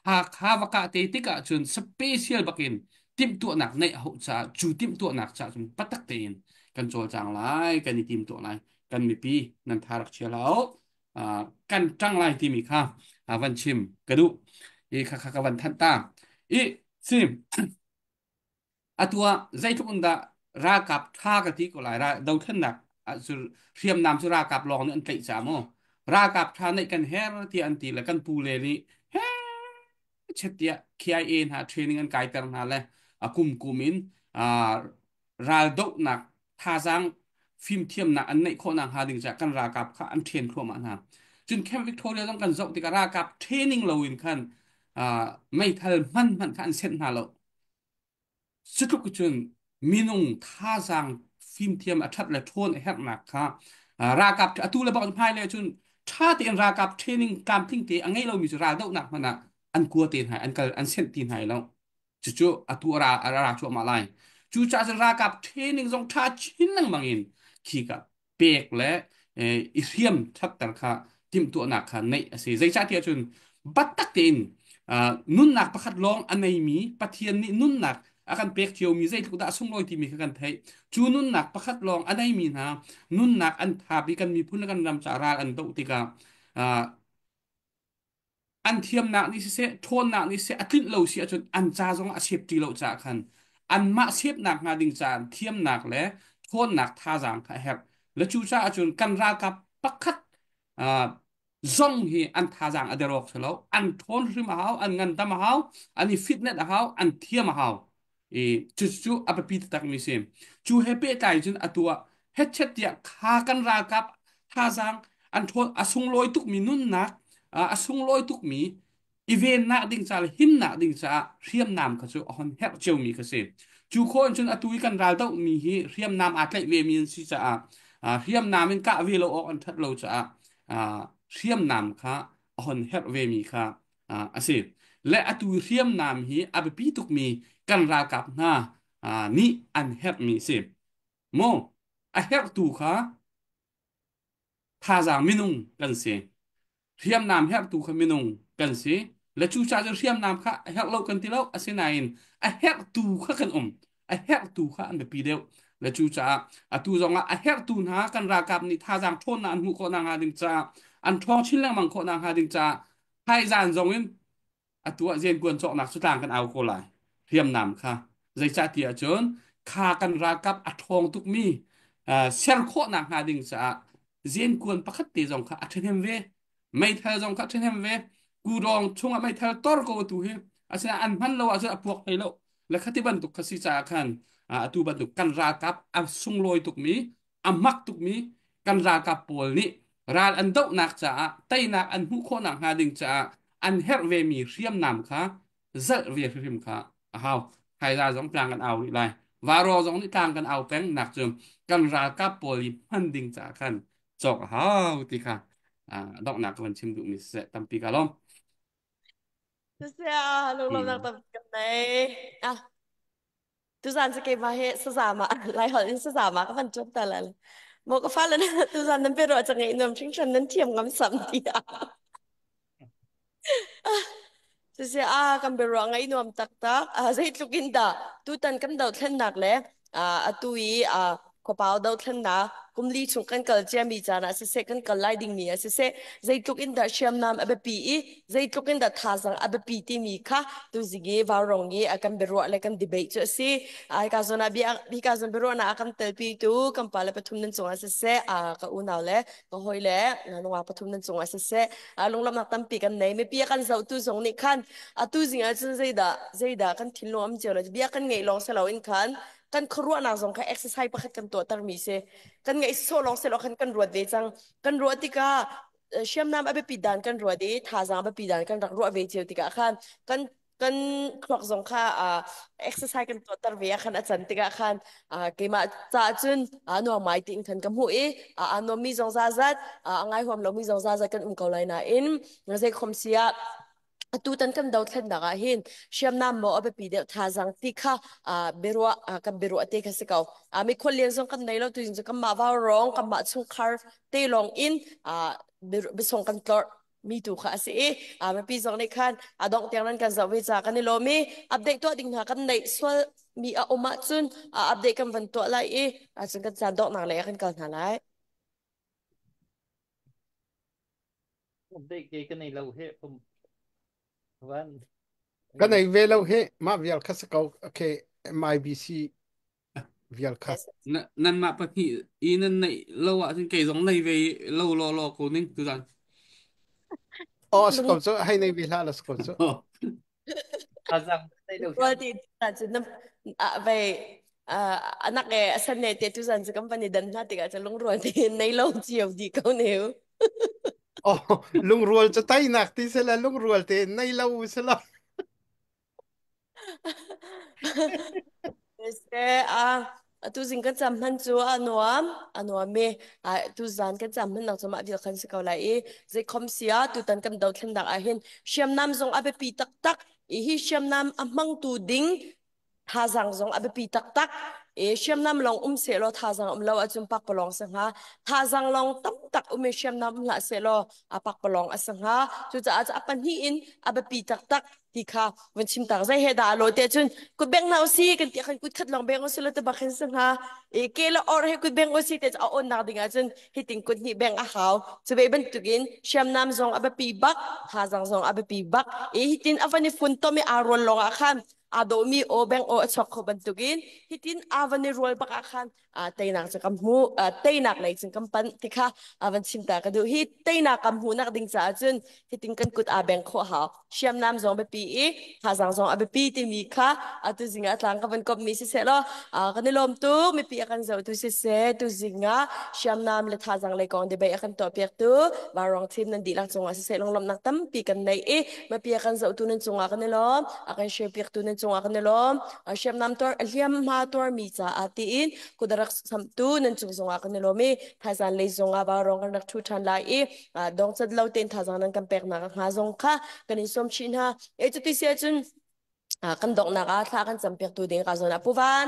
Hakha va kah te tikah cun special bakin timhtuahnak neih a hauh caah cu timhtuahnak caah cun patak tein kan cawlcang lai kan i timtuah lai kan mipi nan tha rak chia hlah u kan ṭang lai timi kha van chim ka duh i kha kha ka van thanh ta i si Atu ah zeitluk in dah ralkap ṭha ka ti ko lai. Dothlennak cu hriamnam cu ralkap lawng nih an tlaih ca maw? Ralkap ṭha neih kan her tiah an ti le kan pu le nih he chet tiah KIA hna training an kaiter hna le a kum kum in raldohnak thazaang fimthiamnak an neih khawh nakhnga ding caah kan ralkap kha an train thluahmah hna. Cun Camp Victoria zong kan zoh tikah ralkap training loin khan meithal hman hmanh kha an senh hna lo. Cutluk cun minung thazaang fimthiam a ṭhat le ṭhawn a herhnak kha ralkap atu le bak hmai le cun ṭha tein ralkap training tlamtling te a ngei lomi cu raldohnak hmanh ah an kua te hna an kal an senh ti hna lo. Cucu atu a ra a ra cuahmah lai. Cucaah cun ralkap training zong ṭha chin lengmang in khi ka pek le i hriam ṭhatter kha timhtuahnak kha neih a si. Zeicahtiah cun biatak tein nunnak pakhat lawng a neimi Pathian nih nunnak a kan pek ciomi zeitluk dah a sunglawi timi kha kan theih. Cu nunnak pakhat lawng a neimi hna nunnak an thap i kan miphun le kan ram caah ral an doh tikah an thiamnak nih siseh ṭhawnnak nih siseh a tlinh lo si ahcun an ca zong a safety lo caah khan anmah sepnak hnga ding caah thiamnak le ṭhawnnak thazaang kha a herh le cu caah cun kan ralkap pakhat zong hi an thazaang a der awk si lo an ṭhawn hrim a hau an ngandam a hau an i fitnet a hau an thiam a hau i cucu a biapi taktak mi si cu he pehtlai cun atu ah hetchet tiah kha kan ralkap thazaang an ṭhawn a sunglawi tukmi nunnak a sunglawi tukmi i vennak ding ca le himnak ding caah hriamnam kha cu a hon herh ciomi kha si cu khawh in cun atu i kan ral dohmi hi hriamnam aa tlaih ve mi an si caah hriamnam in kah ve lo awk an ṭhat lo caah hriamnam kha a hon herh ve mi kha a si. Le atu hriamnam hi a biapi tukmi kan ralkap hna nih an herhmi si. Mu a herhtu kha thazaang minung kan si. Hriamnam herhtu kha minung kan si. Le cucaah cun hriamnam kha a herh lo kan ti lo. Asinain a herhtu kha kan um. A herhtu kha an biapi deuh. Le cucaah atu zongah a herhtu hna kan ralkap nih thazaang ṭhawnnak an hmuh khawh nakhnga ding caah an ṭhawng chin lengmang khawh nakhnga ding caah Thaizan zong in atu ah riankuan cawknak cu tlang kan au ko lai. Hriamnam kha. Zeicah ti ahcun kha kan ralkap a ṭhawng tukmi ser khawhnak hnga ding caah riankuan pakhat te zong kha a ṭhahnem ve. Meithal zong kha a ṭhahnem ve. Kudawng chungah meithal tor ko tu hi. Asinain an hman lo ahcun a puak hlei lo. Le khati bantuk kha si caah khan atu bantuk kan ralkap a sunglawi tukmi a mak tukmi kan ralkap pawl nih ral an dohnak caah teinak an hmuh khawhnak hnga ding caah an herh vemi hriamnam kha zalh ve hrimhrim kha a hau. Haiza zong tlang kan au rih lai. Varo zong nih tlang kan au peng nak cu kan ralkap pawl i hman ding caah khan cawk a hau ti kha donghnak ka van chim duhmi siseh tampi ka lawm. Siseh, lunglawmhnak tampi kan nei. Ah, Tuzan cu keimah hi sazama Laiholh in sazama ka van ṭuan ta lai. Maw ka fale tuzan nan biaruah cu ngaih nuam hringhran nan thiam ngam sam tiah. Siseh ah kan biaruah ngaih nuam taktak. Zeitluk in dah tutan kan dothlennak le atu i khuapau dothlennak kum li chung kan kal ciami caan ah siseh kan kal lai dingmi ah siseh zeitluk in dah hriamnam a biapi i zeitluk in dah thazaang a biapi timi kha tuzing i vaurong i a kan biaruah le kan debate cu a si. Hika zawn ah bia hika zawn biaruahnak a kan telpitu kan pale pathum nan cungah siseh ka unau le ka hawi le nungak pathum nan cungah siseh lunglawmhnak tampi kan nei. Mipi a kan zohtu zong nih khan atu zing ah cun zeidah zeidah kan thinlung am cio le bia kan ngeih lawng si loin khan kan khuaruahnak zong kha exercise pakhat kan tuahtermi si. Kan ngeih sawh lawng si lo khan kan ruat ve cang. Kan ruah tikah hriamnam a biapit dan kan ruat i thazaang a biapi dan kan rak ruah ve cio tikah khan kan kan thluak zong kha exercise kan tuahter ve ah khan a can tikah khan keimah caah cun nuam ngai tiin khan ka hmuh i aa nuammi zong zazat a ngai huam lomi zong zazat kan um ko lai nain zei khom si ah. Atutan kan dothlennak ah hin hriamnam maw a biapi deuh thazaang ti kha biaruah kan biaruah te kha si ko. Mi khuallian zong kan nei lo tu cu kanmah vaurawng kanmah chungkhar te lawng in biasong kan tlorh mi tu kha a si i mipi zong nih khan a dongh tiang nan kan zoh ve ca kan i lawm i update tuah ding hna kan neih sual mi a um ahcun update kan van tuah lai i cun kan caan donghnak lei ah kan kal hna lai. Update ke ka nei lo he pum van. Ka nei ve lo he mah vial kha si ko okay MIBC vial kha. Na nanmah pahnih i nan neih lo ahcun kei zong nei ve lo law law ko ning tuzan. Oh si ko cu hei nei ve hlah la si ko cu. Azang nei lo Rual ti cun na ve anak e asan ne te tuzan cu kan van i dan hna tikah cu lungrual te nei lo cio di ko neu. Oh lungrual cu teinak ti sila lungrual te nei lo sila. A atu zing kan cam hman cu a nuam a nuam i tu zan kan cam hman nak cu mah vial khan si ko lai i zeikhom sia tutan kan dothlennak ah hin hriamnam zong a biapi taktak i hi hriamnam a hmangtu ding thazaang zong a biapi taktak i hriamnam lawng um sehlaw thazaang um lo ahcun pakpalawng si hnga thazaang lawng tamtak um i hriamnam um hlah sehlaw a pakpalawng a si hnga cucaah a pahnih in a biapi taktak ti kha van chim tak zei he dah lo te cun kut beng na usi kan ti khan kut khat long beng usi lo te bak hin si hnga e ke la or he kut beng usi te a on nak ding ah cun hiting kut hnih beng a hau chu ve bantukin hriamnam zong a biapi bak thazang zong a biapi bak e hitin a van i fun tom i aa rual long ah khan aa dawhmi aw beng aw a chuak kho bantukin hitin aa van i rual bak ah khan teinak cu kan hmu teinak lei cun kan panh ti kha van chim ta ka duh hi teinak kan hmuhnak ding caah cun hitin kan kut aa beng khawh hau hriamnam zong biapi i thazang zong a biapi timi kha atu zing ah tlang ka van komh mi siseh law kan i lawm tuk mipi a kan zohtu siseh tu zing ah hriamnam le thazang lei kong debate a kan tuahpiak tu Varong team nan dihlak cungah siseh lunglawmhnak tampi kan nei i mipi a kan zohtu nan cungah kan i lawm a kan share piaktu nan cungah kan i lawm hriamnam tuar hliamhma tuarmi caah tiin kudarak samtu nan cung zongah kan i lawm i thaizan lei zongah vaurawng kan rak thu ṭhan lai i dongcat lo tein thazang nan kan peknak hnga zong kha kan in sawm chih hna e cuti si ahcun kan donghnak ah thla kan cam piaktu ding ka zawn ah puvan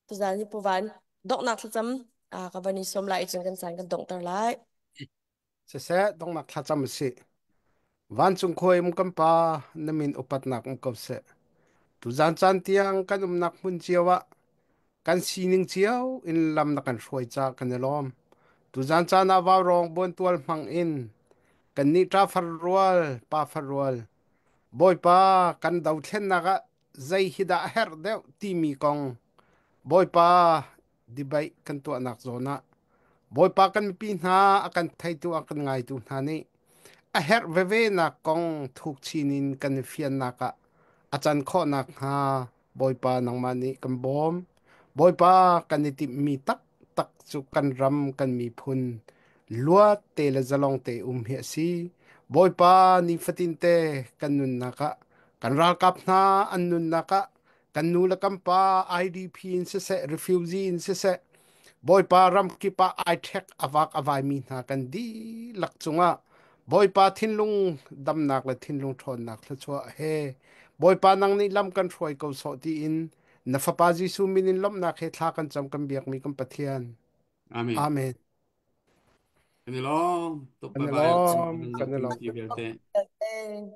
tuzan hi puvan donghnak thlacam ka van in sawm lai i cun kan caan kan donghter lai Siseh donghnak thlacam a si. Vancung khuai um kan Pa, na min upatnak um ko seh. Tuzan caan tiang kan umnak hmun cio ah kan sining cio in lam na kan hruai ca kan i lawm. Tuzan caan ah vaurawng buantual hmang in kannih ṭafar rual, pafar rual, Bawipa kan dothlennak ah zei hi dah a herh deuh timi kong Bawipa debate kan tuahnak zawn ah Bawipa kan mipi hna a kan theitu a kan ngaitu hna nih a herh veve nak kong thuk chin in kan i fiannak ah a can khawh nakhnga Bawipa nangmah nih kan bawm. Bawipa kan i timhmi taktak cu kan ram kan miphun luat te le zalong te um hi a si. Bawipa nifatin te kan nunnak ah kan ralkap hna an nunnak ah kan nu le kan pa IDP in siseh refugee in siseh Bawipa ramkip ah ai ṭhek a vak a vaimi hna kan dihlak cungah Bawipa thinlung damnak le thinlung ṭhawnnak thluachuah he Bawipa nang nih lam kan hruai ko sawh tiin na fapa Jesuh min in lawmhnak he thla kan cam kan biakmi kan Pathian. Amen. Amen. Kan i lawm. Tuk Kan bye i bye. lawm, kan i lawm. Vialte. Eh.